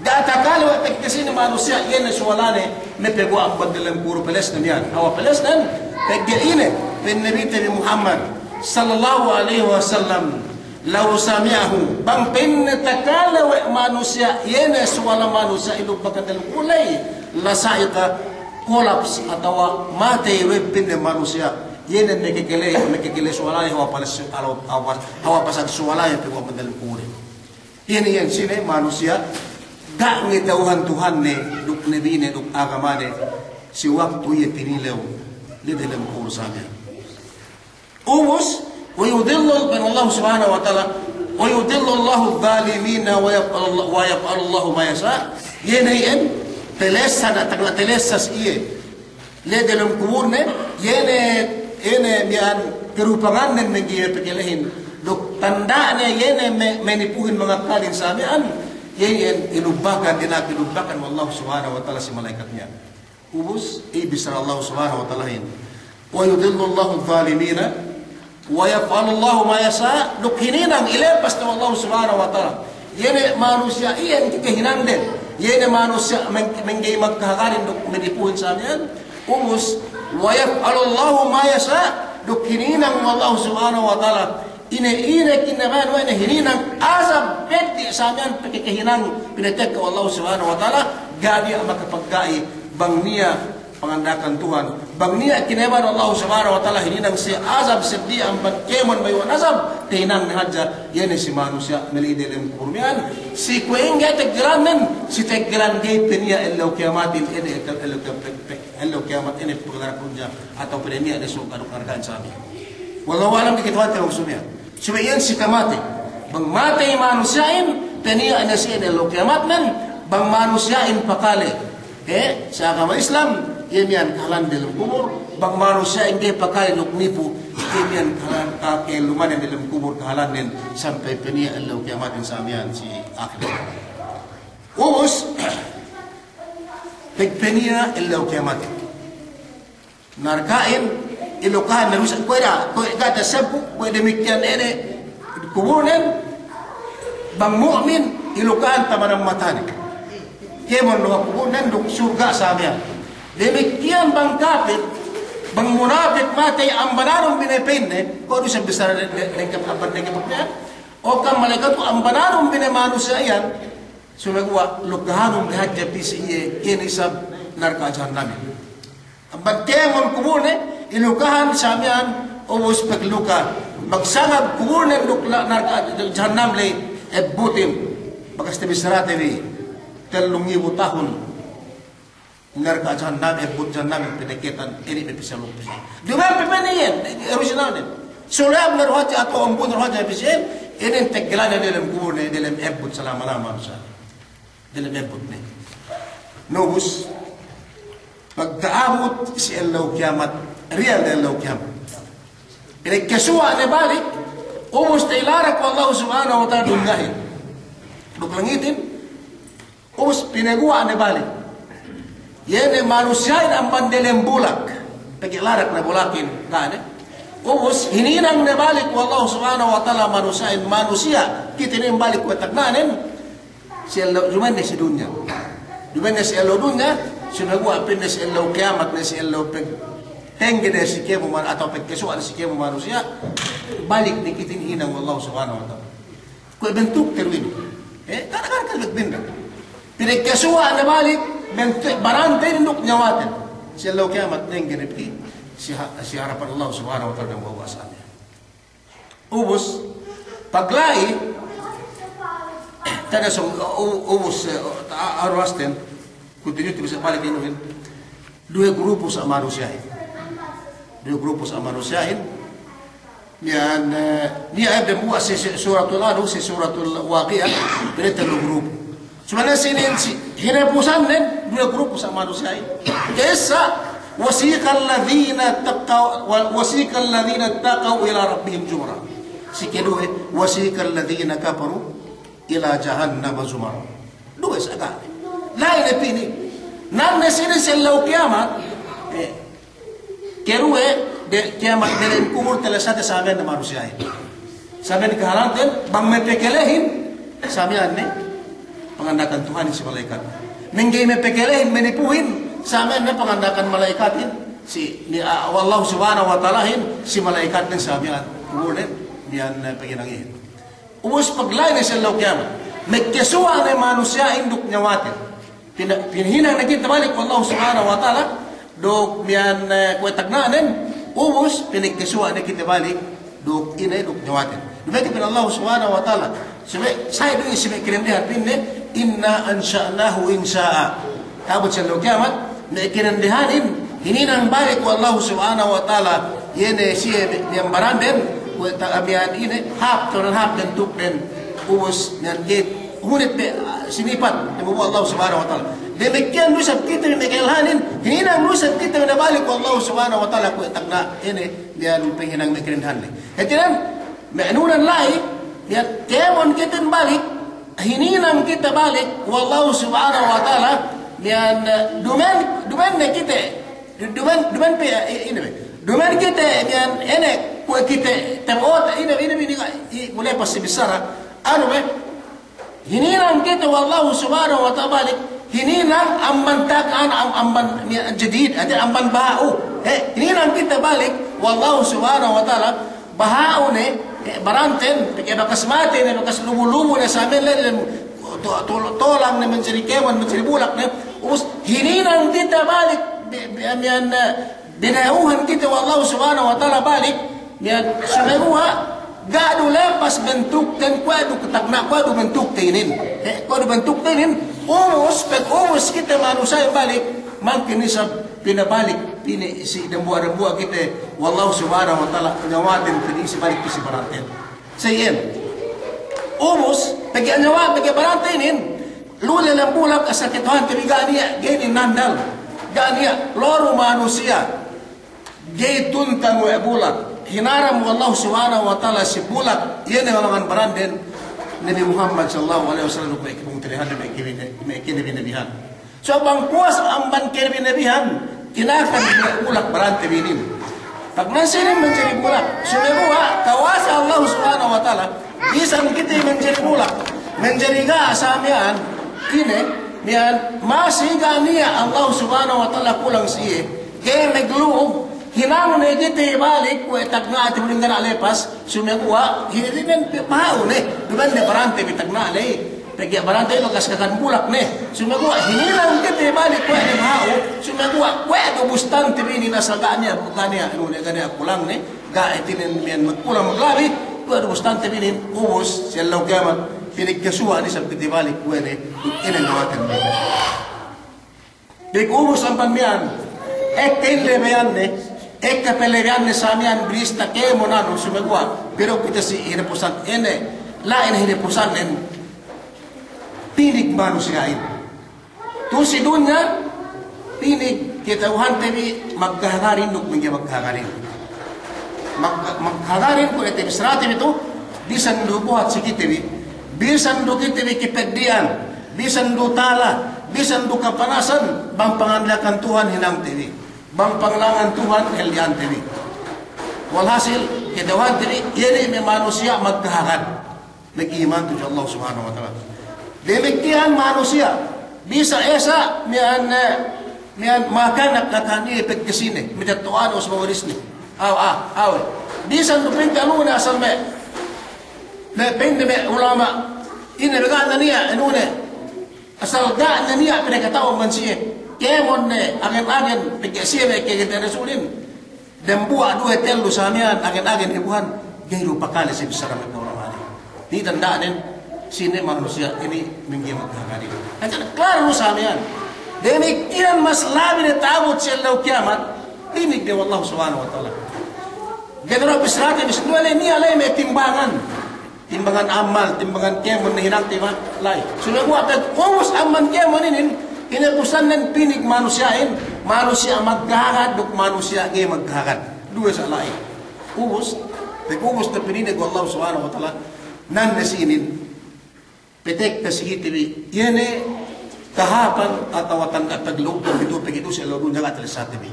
Ga' takale we' pegkesine manusiya', iye ne suwalane, me' paguwa' amban delem kubul pelesne miya'an. Hawal pelesnen, pegge' ine, pa'in Nabite bi Muhammad, sallallahu alaihi wasallam, law sami'ahu, bang pa'inne takale we' manusiya', iye ne suwala manusiya' ilubbakan delem kubul ley, la sa'iqa, kolaps atawa matey we' pa'inne manusiya', iye ne makakale, makakale suwalane hawal pas, hawal, hawal pasal suwalane paguwa' amban delem kubul ley. Iyan, iyan sine manusiya' ga' ngata'uhan Tuhanne, duk nabine, duk agamane, si waktu iye tinilew, la'i delem kubul samiyan. Ubus, wa yudillu, pa'in Allah Subhanahu wa Ta'ala, wa yudillu Allahu adh-dhalimina wa yaf'alu, wa yaf'alu Allahu ma yasha', iye ne iyan, telessa, na tagna' telessa si iye. La'i delem kubulne, iye ne, iye ne miya'an karupangannen mangga'i pagkalehin. Duk tanda'ne iye ne me-, manipuhin mangakkalin samiyan, iye ne ilubbakan, dina'ak ilubbakan we' Allah Subhanahu wa Ta'ala si malaikat miya'an. Ubus, iye bissara Allah Subhanahu wa Ta'alahin. Wa yudillu Allahu adh-dhalimina, wa yaf'alu Allahu ma yasha', duk hininang ilepas ne we' Allah Subhanahu wa Ta'ala. Iye ne manusiya' iyan kakahinangden. Iye ne manusiya' meng-, mangga'i magkahagad duk manipuhin samiyan. Ubus, wa yaf'alu Allahu ma yasha', duk hininang we' Allah Subhanahu wa Ta'ala. Ine, ine kinabaya'an we' ne hininang, azab peddi' samiyan pagkakahinang pinatekka we' Allah Subhanahu wa Ta'ala, ga' niya' makapagga'i bang niya' panganda'akan Tuhan. Bang niya' kinabaya'an Allah Subhanahu wa Ta'ala hininang si azab seddi amban kēmon bayu'an azab, tahinangne hadja, iye ne si manusiya' mala'i delem kubul miya'an, si kuwe' ingge taggelannen, si taggelannen ga'i pe niya' ellew kiyamatin, ine ellew kiyam-, pe-, pe-, ellew kiyamat ine paglarak dunja, atawa pe niya' ne surga' duk narka'in samiyan. Wallahu a'lam, ga'i kite hāti bang samiyan. Subey iyan si kamatey. Bang matey manusiya'in, pe niya' ne si ine ellew kiyamatnen, bang manusiya'in pakale. He, si agama Islam, iye miya'an kahālan delem kubul, bang manusiya'in ga'i pakale duk nipu, iye miya'an kahālan, ka-, ka'ilumanen delem kubul kahālannen, sampay pe niya' ellew kiyamatin samiyan si ahirat. Ubus, pag pe niya' ellew kiyamatin. Narka'in, ilukahan ne du isab, kuwe' da, kuwe' ga' tasebbu, kuwe' damikkiyan ine, kubulnen, bang mu'min, ilukahan taman matane. Kēmon luha kubulnen, duk surga' samiyan. Damikkiyan bang kapir, bang munapik matey ambananun bi ne pa'inne, kuwe' du isab bissara de-, de-, dengkep amban dengkep miya'an. O ka'am malaikat, ambananun bi ne manusiya' iyan, sumeguwa' lukahanun bi hadja pī si iye, iye ne isab narka' jahannamin. Amban kēmon kubulne, ilukahan samiyan, ubus pagluka. Magsangab kubulnen duk la-, narka' jahannam ley, ebbutin. Bakas tabissarate bi, tellu ngibu tahun. Narka' jahannam, ebbut jahannam, pinaketan, inin me' pisa lumpis. Duma'in pe pa'in iyan, originalnen. Suleyab ne du hadja atawa ambun ne du hadja pisi'in, inin teggelanne delem kubulne, delem ebbut salama-lama, insya Allah. Delem ebbut ne. Na ubus, pagta'abut si ellew kiyamat, riyal ne ellew kiyamat. Pinagkasuwa' ne balik, ubus ta'ilarak we' Allah Subhanahu wa Ta'ala dunyahin. Duk langitin, ubus pinaguwa' ne balik. Iye ne manusiya'in amban delem bulak. Pegge' larak ne bulakin, ga' ne. Ubus hininang ne balik we' Allah Subhanahu wa Ta'ala manusiya'in, manusiya', kite ne balik we' tagnanen. Si ellew, duma'in ne si dunya. Duma'in ne si ellew dunya, sumeguwa' pa'inne si ellew kiyamat ne, si ellew pag-, tengge ne si kēmon man-, atawa pagkasuwa' ne si kēmon manusiya', balik ne kite hinang we' Allah Subhanahu wa Ta'ala. Kuwe' bantukte du inin. Eh, kadang-kadang kan binda. Pinagkasuwa' ne balik, bantuk, barante inin duk nyawaten. Si ellew kiyamat tengge ne pī, si ha-, si harapan Allah Subhanahu wa Ta'ala dambuwa'-buwa' samiyan. Ubus, pagla'i, tana sōng, u-, ubus, eh, a-, aruwasten, kuntinyuti bisa balik inuhin, duwe grupu sa' manusiya'in. Duwe grupu sa' manusiya'in, niya', eh, niya' dambuwa' si, si suratul anu, si suratul Waqi'ah, pa'inne tellu grupu. Subey ne si inin si, hinapusannen, duwe grupu sa' manusiya'in. Ka'issa, wasiqal ladhina taqaw, wa-, wasiqal ladhina taqaw ila rabbihim zumara. Si keduwe, وسيق الذين كفروا إلى جهنم زمرا. Duwe sa' ga'. La'i ne pī inin. Nan ne sine si ellew kiyamat. Eh, keduwe, de, kiyamat delem kubul telesate samiyan ne manusiya'in. Samiyan kahālanten, bang me' pekelehin, samiyan ne panganda'akan Tuhanin si mala'ikat. Mangga'i me' pekelehin, manipuhin, samiyan ne panganda'akan mala'ikatin, si, ni, ah, we' Allahu Subhanahu wa Ta'alahin, si mala'ikatin samiyan, kubulnen, miya'an, eh, paghinangihin. Ubus pagla'i ne si ellew kiyamat. Magkasuwa' ne manusiya'in duk niyawaten. Pina-, pinahinang ne kite balik we' Allahu Subhanahu wa Ta'ala, duk miya'an, eh, kuwe' tagna'nen, ubus pinagkasuwa' ne kite balik, duk ine, duk niyawaten. Duma'in pa'in Allahu Subhanahu wa Ta'ala, subey, sa'i du si me' kadendehan, pa'inne, إنا أنشأناه إنشاء. Ta'abut si ellew kiyamat, me' kadendehanin, hininang balik we' Allahu Subhanahu wa Ta'ala, iye ne siye me', miya'an baranden, kuwe' ta-, miya'an ine, hāp, tu'unan hāp bentukden, ubus, miya'an gey, hunit pe, ah, sinipat, dembuwa' Allahu Subhanahu wa Ta'ala. Damikkiyan du isab kite me' kadendehanin, hininang du isab kite me' balik we' Allahu Subhanahu wa Ta'ala kuwe' tagna' ine, miya'an panghinang me' kadendehanin. Hātinen, me' nunan la'i, miya'an kēmon kiten balik, hininang kite balik we' Allahu Subhanahu wa Ta'ala, miya'an, eh, duma'in, duma'in ne kite, du-, duma'in, duma'in pe, eh, ine be. Duma'in kite, miya'an ine, kuwe' kite, tebot, ine, ine, ine, i-, mule pas si bissara, anu be, hininang kite we' Allahu Subhanahu wa Ta'ala balik, hininang amban tagna', am-, amban, miya'an jadid, ati amban baha'u. Eh, hininang kite balik we' Allahu Subhanahu wa Ta'ala, baha'u ne, eh, baranten, pegge' bakas matey ne, bakas lubu-lubu ne, samiyan ley dem to-, to-, tolang ne, manjari kēmon, manjari bulak ne, ubus hininang kite balik, bi-, bi-, miya'an, eh, binayuhan kite we' Allahu Subhanahu wa Ta'ala balik, miya'an sumeguwa' ga' du lepas bentukten, kuwe' du tagna', kuwe' du bentukte inin. Eh, kuwe' du bentukte inin, ubus, pag ubus kite manusiya'in balik, mangkin isab pinabalik, pini si dembuwa'-dembuwa' kite we' Allahu Subhanahu wa Ta'ala, niyawaten pini si balik pī si baranten. Sa' iyan. Ubus, pegge' niyawa, pegge' barante inin, lu'u dem bulak asal kata'uhante bi ga' niya', ga'i inin nandal. Ga' niya', lu'u du manusiya'. Ga'i tuntang we' bulak. Hinaram we' Allahu Subhanahu wa Ta'ala si bulak, iye ne mangan baranden, Nabi Muhammad sallallahu alaihi wasallam, kuwe' kinabi-nabihan. So bang puwas amban kinabi-nabihan, kinakan me' bulak barante bi inin. Pag masi inin manjari bulak, sumeguwa' kawasa Allah Subhanahu wa Ta'ala, bisan kite manjari bulak, manjari ga' sa miya'an, ine, miya'an, masi ga' niya' Allah Subhanahu wa Ta'ala kulang si iye, ga'i maglu'u, hinang ne kite balik, kuwe' tagna' ati buling ga' lepas, sumeguwa', hinin pa'u ne, duma'in ne barante bi tagna' ley. Pegge' barante bakas kakan bulak ne. Sumeguwa' hininang kite balik kuwe' ne ha'u. Sumeguwa' kuwe' du bustante bi inin asal ga' niya', ga' niya', anu ne, ga' niya' kulang ne. Ga' itinen miya'an magkulang maglabi. Kuwe' du bustante bi inin ubus, si ellew kiyamat. Pinagkasuwa' ne isab kite balik kuwe' ne. Inin ne waten. Pag ubus amban miya'an, ekka in lebeyanne, ekka pe lebeyanne sa miya'an binista kēmon anu, sumeguwa', pero kite si hinapusan ine, la'i ne hinapusannen, pinig manusiya'in. Tu'u si dunya, pinig kata'uhante bi magkahagarin duk mangga'i magkahagarin. Mag-, maghagarin kuwe' te bi sarate bi tu, bisan du buhat si kite bi, bisan du kite bi kapeddi'an, bisan du tala, bisan du kapanasan, bang panganda'akan Tuhan hinangte bi, bang panglangan Tuhan halli'ante bi. Walhasil, kata'uhante bi, iye ne me' manusiya' magkahagad. Mag-iman tudju Allah Subhanahu wa Ta'ala. Damikkiyan manusiya'. Bisan esa miya'an, eh, miya'an makanak katan iye pagkasine, matetto'an us mawarisne. Aw, aw, aw. Bisan du pinta anu ne asal me', me' pa'inne me' ulama'. Ine be ga' ne niya', anu ne. Asal ga' ne niya' pinakata'u amban siye. Kēmon ne, agen-agen, pegge' siye me' kēmon Rasulin. Dambuwa' duwe tellu sa miya'an agen-agen ibuhan, ga'i du pakale si bissara me' ulama' inin. Inin tanda'nen, sine manusiya' inin mangga'i magkahagad inin. Hangkan klaru sa miya'an. Damikkiyan mas labi ne ta'abut si ellew kiyamat, pinig de we' Allah Subhanahu wa Ta'ala. Ga'i du bissarate, bis duwe ley niya' ley me' timbangan. Timbangan amal, timbangan kēmon ne hinangte bi la'i. Sumeguwa' pag ubus amban kēmon inin, hinapusannen pinig manusiya'in, manusiya' magkahagad duk manusiya' ga'i magkahagad. Duwe sa la'i. Ubus, Pag ubus ne pinineg we' Allah Subhanahu wa Ta'ala, nan ne si inin, petekka si kite bi, iye ne kahāpan atawa tanda' paglu'u, pitu pegge' duse' lu'u dunya ga' telessate bi.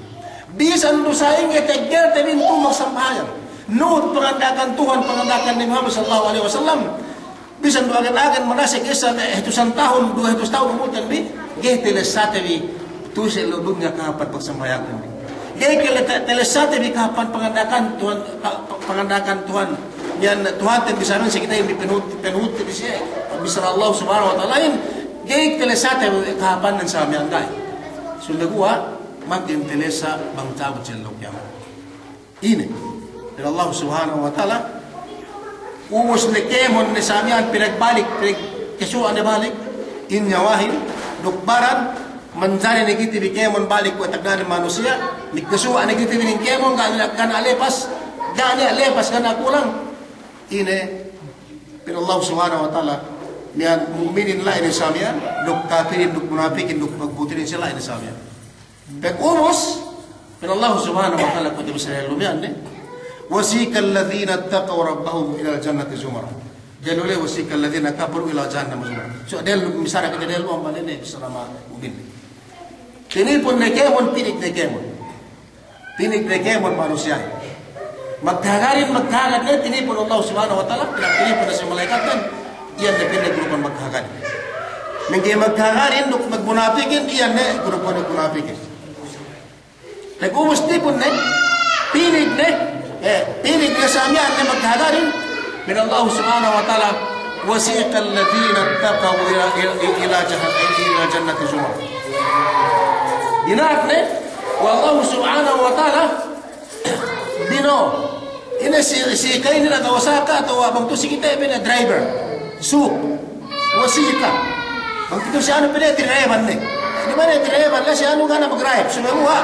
Bisan du sa'ingge teggelte bi tu'u magsambahayang. Nuhut panganda'akan Tuhan, panganda'akan Nabi Muhammad sallallahu alaihi wasallam. Bisan du agen-agen manasek isab, eh, hatusan tahun, duwe hatus tahun umulten bi, ga'i telessate bi, duse' lu'u dunya kahāpan pagsambahayangten bi. Ga'i kele-, te-, telessate bi kahāpan panganda'akan Tuhan, pa-, pa-, panganda'akan Tuhan. Iyan Tuhanten bi samiyan si kite bi penuhut, penuhut bi siye, bissara Allah Subhanahu wa Ta'alahin, ga'i telessate bi kahāpannen samiyan ga'i. Sumeguwa', magin telessa bang ta'abut si ellew kiyamat. Ine, pa'in Allah Subhanahu wa Ta'ala, ubus ne kēmon ne samiyan pinagbalik, pinagkasuwa' ne balik in nyawahin, duk baran, manjari ne kite bi kēmon balik we' tagna' ne manusiya', magkasuwa' ne kite bi inin kēmon, ga' ne, ga' ne lepas, ga' ne lepas, ga' ne kulang. Ine, pa'in Allah Subhanahu wa Ta'ala, miya'an mu'minin la'i ne samiyan, duk kapirin, duk munapikin, duk magbutilin si la'i ne samiyan. Pag ubus, pa'in Allah Subhanahu wa Ta'ala kuwe' te bi sa ellew miya'an ne, وسيق الذين اتقوا ربهم إلى الجنة زمرا. Diyalu le, وسيق الذين كفروا إلى جهنم زمرا. So, diyalu, misal kite diyalu amban ine, bissara me' mu'min. Tinipun ne kēmon, pinik ne kēmon. Pinik ne kēmon manusiya'. Magkahagarin, magkahagad ne, tinipun Allah Subhanahu wa Ta'ala, pinag-, tinipun ne si mala'ikatnen, iyan ne pa'inne grupuhan magkahagarin. Mangga'i magkahagarin duk magmunapikin, iyan ne grupuhan magmunapikin. Pag ubus tipun ne, pinik ne, eh, pinik ne samiyan ne magkahagarin, pa'in Allah Subhanahu wa Ta'ala, وسيق الذين اتقوا إلى، إلى، إلى جهن-، إلى الجنة زمرا. Dina'ak ne we' Allah Subhanahu wa Ta'ala, bino'o. Ine si, si kainin atawa saka atawa bang tu'u si kite bi ne driver. Suk. Wasiqa. Bang tu'u si anu pa'inne driver ne. Di mana driver ne si anu ga' ne mag-drive. Sumeguwa'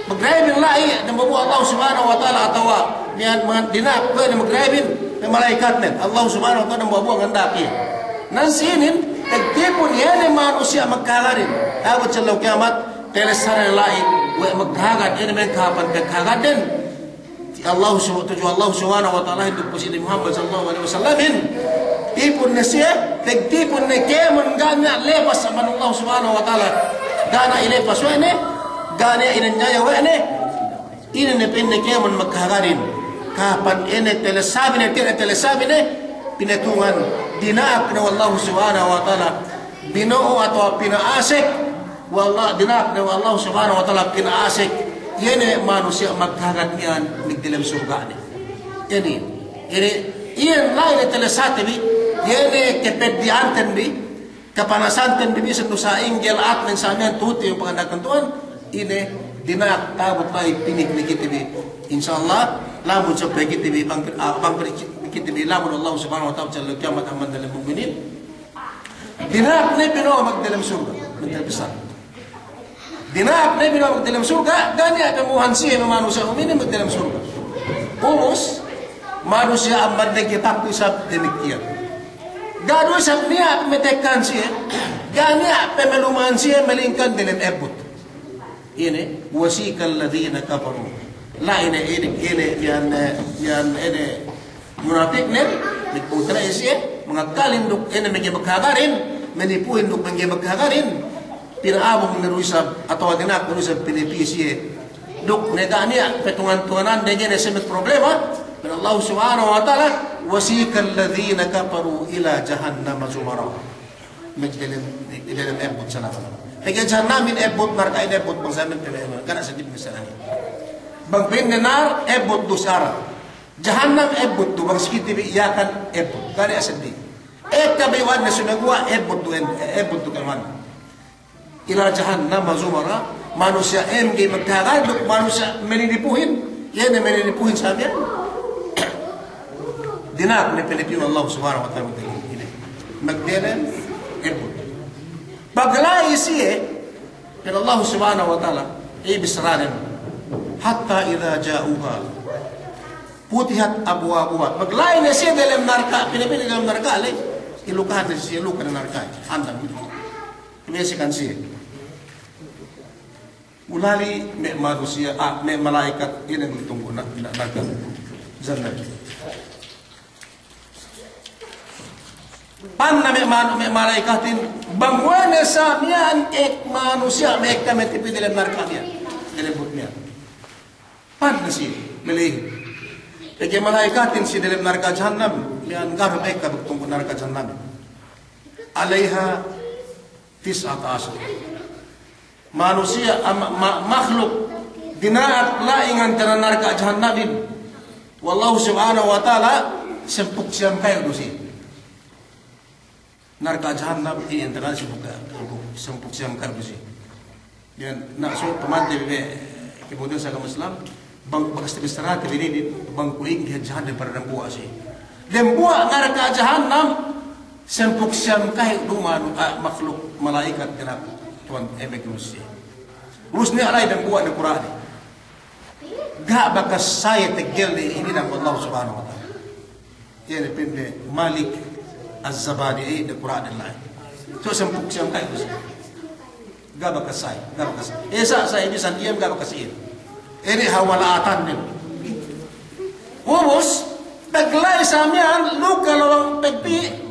mag-drive la'i dambuwa'-buwa' Allah Subhanahu wa Ta'ala atawa miya'an dina'ak kuwe' ne mag-drive ne mala'ikatnen. Allah Subhanahu wa Ta'ala dambuwa'-buwa' nganda'ak iye. Nan si inin, pagtipun iye ne manusiya' magkahagarin. Ta'abut si ellew kiyamat, telessane la'i we' magkahagad, ine me' kahāpan pagkahagadden. Allahu sub-, tudju Allahu Subhanahu wa Ta'alahin duk pu si Nabi Muhammad sallallahu alaihi wasallamin. Tipun ne siye, pagtipun ne kēmon ga' niya' lepas amban Allahu Subhanahu wa Ta'ala. Ga' niya' ilepas we' ne, ga' niya' inanjaya we' ne. Ine ne pa'inne kēmon magkahagarin. Kahāpan ine telessabi ne, tiya' ne telessabi ne, pinatungan dina'ak ne we' Allahu Subhanahu wa Ta'ala. Bino'o atawa pina'asek we' Allah, dina'ak ne we' Allah Subhanahu wa Ta'ala pina'asek, iye ne manusiya' magkahagad miya'an magdelem surga' ne. Inin, inin, iyan la'i ne telessate bi, iye ne kapeddi'anten bi, kapanasanten bi, bisan du sa'ingge la'atnen samiyan tu'u iye panganda'akan Tuhan, ine dina'ak ta'abut la'i pinik ne kite bi. Insya Allah, lamud sampay kite bi, bang, ah, bang kite bi lamud Allah Subhanahu wa Ta'ala si ellew kiyamat amban dalem mu'minin. Dina'ak ne bino'o magdelem surga', magdelem besar. Dina'ak ne bino'o magdelem surga', ga' niya' pamuhan siye me' manusiya' mu'minin magdelem surga'. Ubus, manusiya' amban dengke taktu isab damikkiyan. Ga' du isab niya' pametekkahan siye, ga' niya' pamalumahan siye, malingkan delem ebbut. Ine, وسيق الذين كفروا. La'i ne ine, ine, iyan, iyan, ine, munapiknen, magpungtina'i siye, mangakkalin duk ine mangga'i magkahagarin, manipuhin duk mangga'i magkahagarin, pina'abung ne du isab, atawa dina'ak ne du isab pinipi siye. Duk ne ga' niya' patungan-tunganan dege ne siye magproblema, pa'in Allah Subhanahu wa Ta'ala, وسيق الذين كفروا إلى جهنم زمرا. Magdelem, delem ebbut sana. Pegge' jahannamin ebbut, narka'in ebbut, bang samiyan pegge' ebbut, ga' ne seddi misalan. Bang pa'inne nar, ebbut du si a'a. Jahannam ebbut du, bang si kite bi Yakan ebbut, ga' ne seddi. Ekka bayu'anne sumeguwa' ebbut du, ebbut du kēmon. إلى جهنم زمرا, manusiya' mangga'i magkahagad duk manusiya' maninipuhin, iye ne maninipuhin samiyan. Dina'ak ne pinipi we' Allah Subhanahu wa Ta'ala ine. Magdelem ebbut. Pagla'i siye, pa'in Allah Subhanahu wa Ta'ala, iye bissaranen, حتى إذا جاءوها فتحت أبوابها. Pagla'i ne siye delem narka', pinipi delem narka' le, ilukahan ne siye, iluka ne narka'. Andang. Pinasekan siye. Ulali' me' manusiya', ah, me' mala'ikat ine magtunggu' na, na, narka'. Jahannam. Pa'in ne me' manu-, me' mala'ikatin, bang we' ne sa miya'an ek manusiya' me' ekka me' tipi delem narka' miya'an, delem but miya'an. Pa'in ne si, melehin. Pegge' mala'ikatin si delem narka' jahannam, miya'an ga'i du me' ekka buktung narka' jahannam. Alaiha tis'ata ashar. Manusiya', am-, ma-, makhluk dina'ak la'i ngantanan narka' jahannamin we' Allahu Subhanahu wa Ta'ala, sempū' siyam kayu' du si. Narka' jahannam, iyan takan sempū', sempū' siyam kayu' du si. Iyan, na, so, pamante bi, kibutihan si agama Islam, bang, bakas tabissarate bi inin, bang kuwe' ingge jahannam para dambuwa' si. Dambuwa' narka' jahannam, sempū' siyam kayu' du manu-, ah, makhluk mala'ikat dina'ak Tuhan, eh, manusiya'. Ubus ne la'i dambuwa' ne kura'ne. Ga' bakas sa'i teggel ne inin we' Allahu Subhanahu wa Ta'ala. Iye ne pa'inne Malik Az-Zabadi, eh, de kura'ne la'i. So sempū' siyam kayu' du si. Ga' bakas sa'i, ga' bakas. Eh, sa', sa' bisan iyan ga' bakas iyan. Inin hawal atan ne. Ubus, pegla'i sa miya'an, luka lowang pegpi',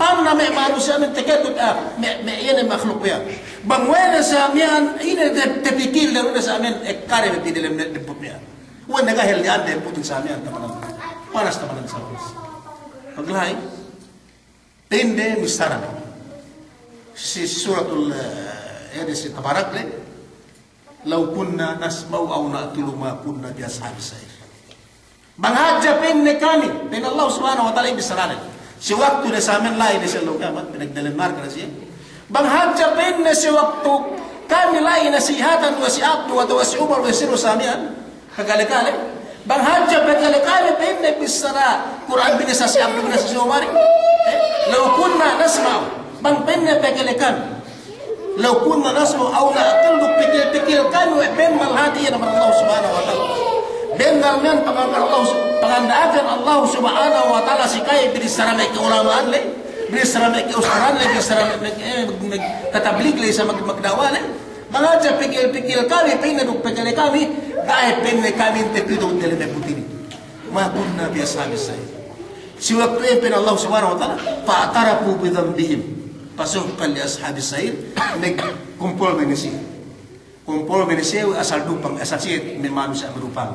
pa'in ne me' manusiya' me' teketut, ah, me', me' iye ne makhluk miya'an. Bang we' ne sa miya'an, ine te-, tepikil ne sa miya'an, ekka ne me' pī delem ne demput miya'an. We' ne ga' hel diyan demput sa miya'an tamanan. Panas tamanan sa panas. Pegla'i, pa'inde missara. Si suratul, eh, ede si Tabarak le, "Law kunna nasma'u aw na'qilu ma kunna bi ashabis sa'ir." Bang hadja pa'inne kami, pa'in Allah Subhanahu wa Ta'ala, iye bissaranen. Si waktu ne sa miya'an la'i ne si ellew kiyamat, pinagdalem narka' ne siye. Bang hadja pa'inne si waktu kami la'i nasihatan we' si Abdu atawa si Umar we' si Rusa miya'an, kale-kale. Bang hadja pe kale-kale pa'inne bissara Kur'an binasa si Abdu, binasa si Umar. Eh, law kunna nasma'u. Bang pa'inne pe kale kami. Law kunna nasma'u aw na'qilu, duk pikil-pikil kami we' bennal hāti iye ne amban Allah Subhanahu wa Ta'ala. Bennal miya'an panganda'akan Allah, panganda'akan Allah Subhanahu wa Ta'ala si kaye binissara me' ka'ulama'an le, binissara me' ka'ustadhan le, binissara me', me', eh, me' katablig le, sa' mag-, magda'wa le. Bang hadja pikil-pikil kami, pa'inne duk pikil kami, ga'i pa'inne kami inte pitu delem me' buti inin. Ma kunna bi ashabis sa'ir. Si waktu iyan pa'in Allah Subhanahu wa Ta'ala, "Fa'tarafu bi dhanbihim. Fasuhqan li ashabis sa'ir." Nagkumpol me' ne siye. Kumpol me' ne siye asal dupang, asal siye me' manusiya' madupang.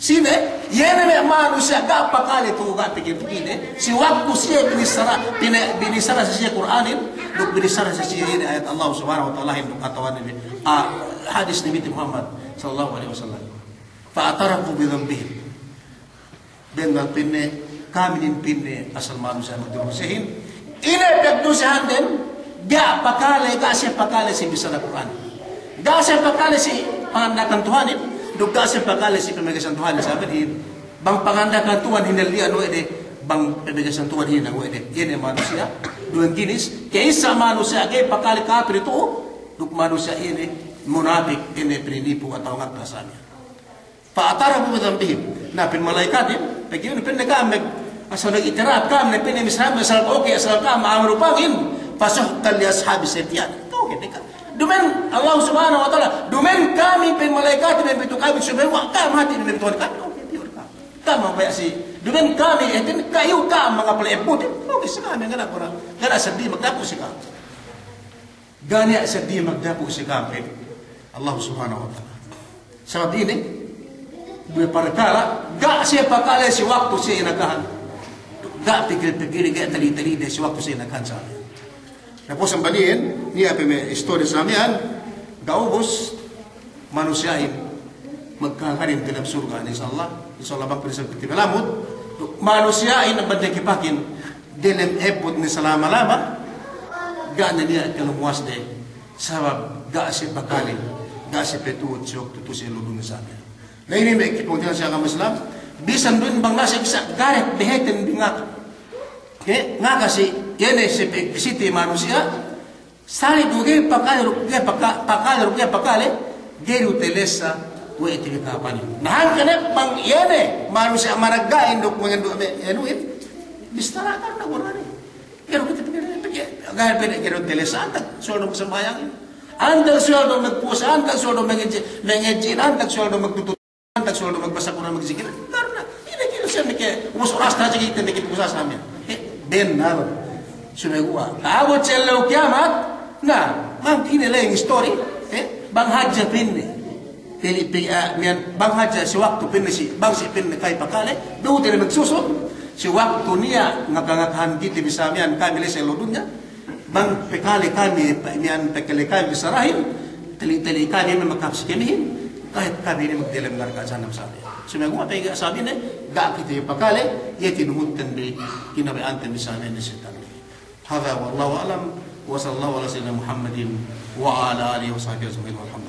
Sine, iye ne me' manusiya' ga' pakale tu'u, ga' pikil-pikil ne. Si waktu siye binissara, bine-, binissara si siye Kur'anin, duk binissara si siye inin ayat Allah Subhanahu wa Ta'alahin duk atawa ne, ah, hadis Nabi Muhammad sallallahu alaihi wasallam. Fa'tarafu bi dhanbihim. Bennal pa'inne, kami inin pa'inne asal manusiya' magdusehin. Ine pagdusehanden, ga' pakale, ga' siye pakale si bissara Kur'an. Ga' siye pakale si panganda'akan Tuhanin, duk ga' siye pakale si pamagesan Tuhanin, sabab inin. Bang panganda'akan Tuhan hinalli'an we' de, bang pamagesan Tuhan hinang we' de. Iye ne manusiya', duwe ginis, ka'issa manusiya' ga'i pakale kapil tu'u, duk manusiya' iye ne munapik, iye ne pininipu atawa ngata' sa miya'an. Fa'tarafu bi dhanbihim. Na, pa'in mala'ikatin, pegge' inin pa'inne ka'am, asal nag-itirap ka'am, ne pa'inne missara, asal oke, asal ka'am, a'a madupangin, fasuhqan li ashabis sa'ir. Oke, ne ka'am. Duma'in Allah Subhanahu wa Ta'ala, duma'in kami pa'in mala'ikatin, me' pitu kami, subey we' ka'am hāti, me' pitu kami, oke, piyu ka'am. Ka'am mabaya' si, duma'in kami, eh, tin, kayu ka'am mangapal ebbut, oke, si kami, ga' niya' kura, ga' niya' seddi magdapu' si ka'am. Ga' niya' seddi magdapu' si ka'am, pa'in Allah Subhanahu wa Ta'ala. Sabab ine, duwe parkala', ga' siye pakale si waktu siye inakahan. Ga' pikil-pikil, ga' tali-tali de si waktu siye inakahan sa miya'an. Na, puwas amban iyan, niya' pe me' istori sa miya'an, ga' ubus, manusiya'in magkahagad inin delem surga', insya Allah. Insya Allah bang pa'in isab kite malamud, manusiya'in amban de kipakin delem ebbut ne salama-lama, ga' ne niya' kalumuwas de, sabab ga' siye pakale, ga' siye patuhut si waktu tu'u si ellew dunya sa miya'an. Na, inin me' kite pungtina'i si agama Islam, bisan duwe bang nasi kisa' garet beheten bi ngaka. He, ngaka si, iye ne si pe-, si te manusiya', Sali' du ga'i pakale, du ga'i paka-, pakale, du ga'i pakale, ga'i du telessa we' te bi kahāpanin. Na hangkan ne bang iye ne manusiya' maragga'in duk mangendu' me' anuhin, bistara kan na gurani. Ga'i du kite bi, ga'i pede, ga'i du telessa, antag suweldo magsambahayangin, antag suweldo magpuwasa, antag suweldo mangadji', mangadji'in, antag suweldo magtutut. Antag suweldo magbasa Kur'an, magzikir, karna' ine Siye meke, ubus oras hadja kite meke pusa sa miya'an. Eh, bennal. Sumeguwa' ta'abut si ellew kiyamat, na, bang ine ley istori, eh, bang hadja pa'inne. Pili-, pi-, ah, miya'an, bang hadja si waktu pa'inne si, bang si pa'inne kami pakale, du te magsusun, si waktu niya' ngaka-ngakahan kite bisan miya'an kami ley si ellew dunya, bang pakale kami, pa-, miya'an pakale kami bissarahin, tali'-tali' kami me' makahāp si kamihin, kahep kami ne magdiyalem narka' jahannam sa miya'an. Sumeguwa' pegge' sabab ine, ga' kite pakale, iye tinuhutten bi, kinabaya'anten bi sa miya'an ne setan. هذا والله أعلم، وصلى الله على سيدنا محمد وعلى آله وصحبه أجمعين، والحمد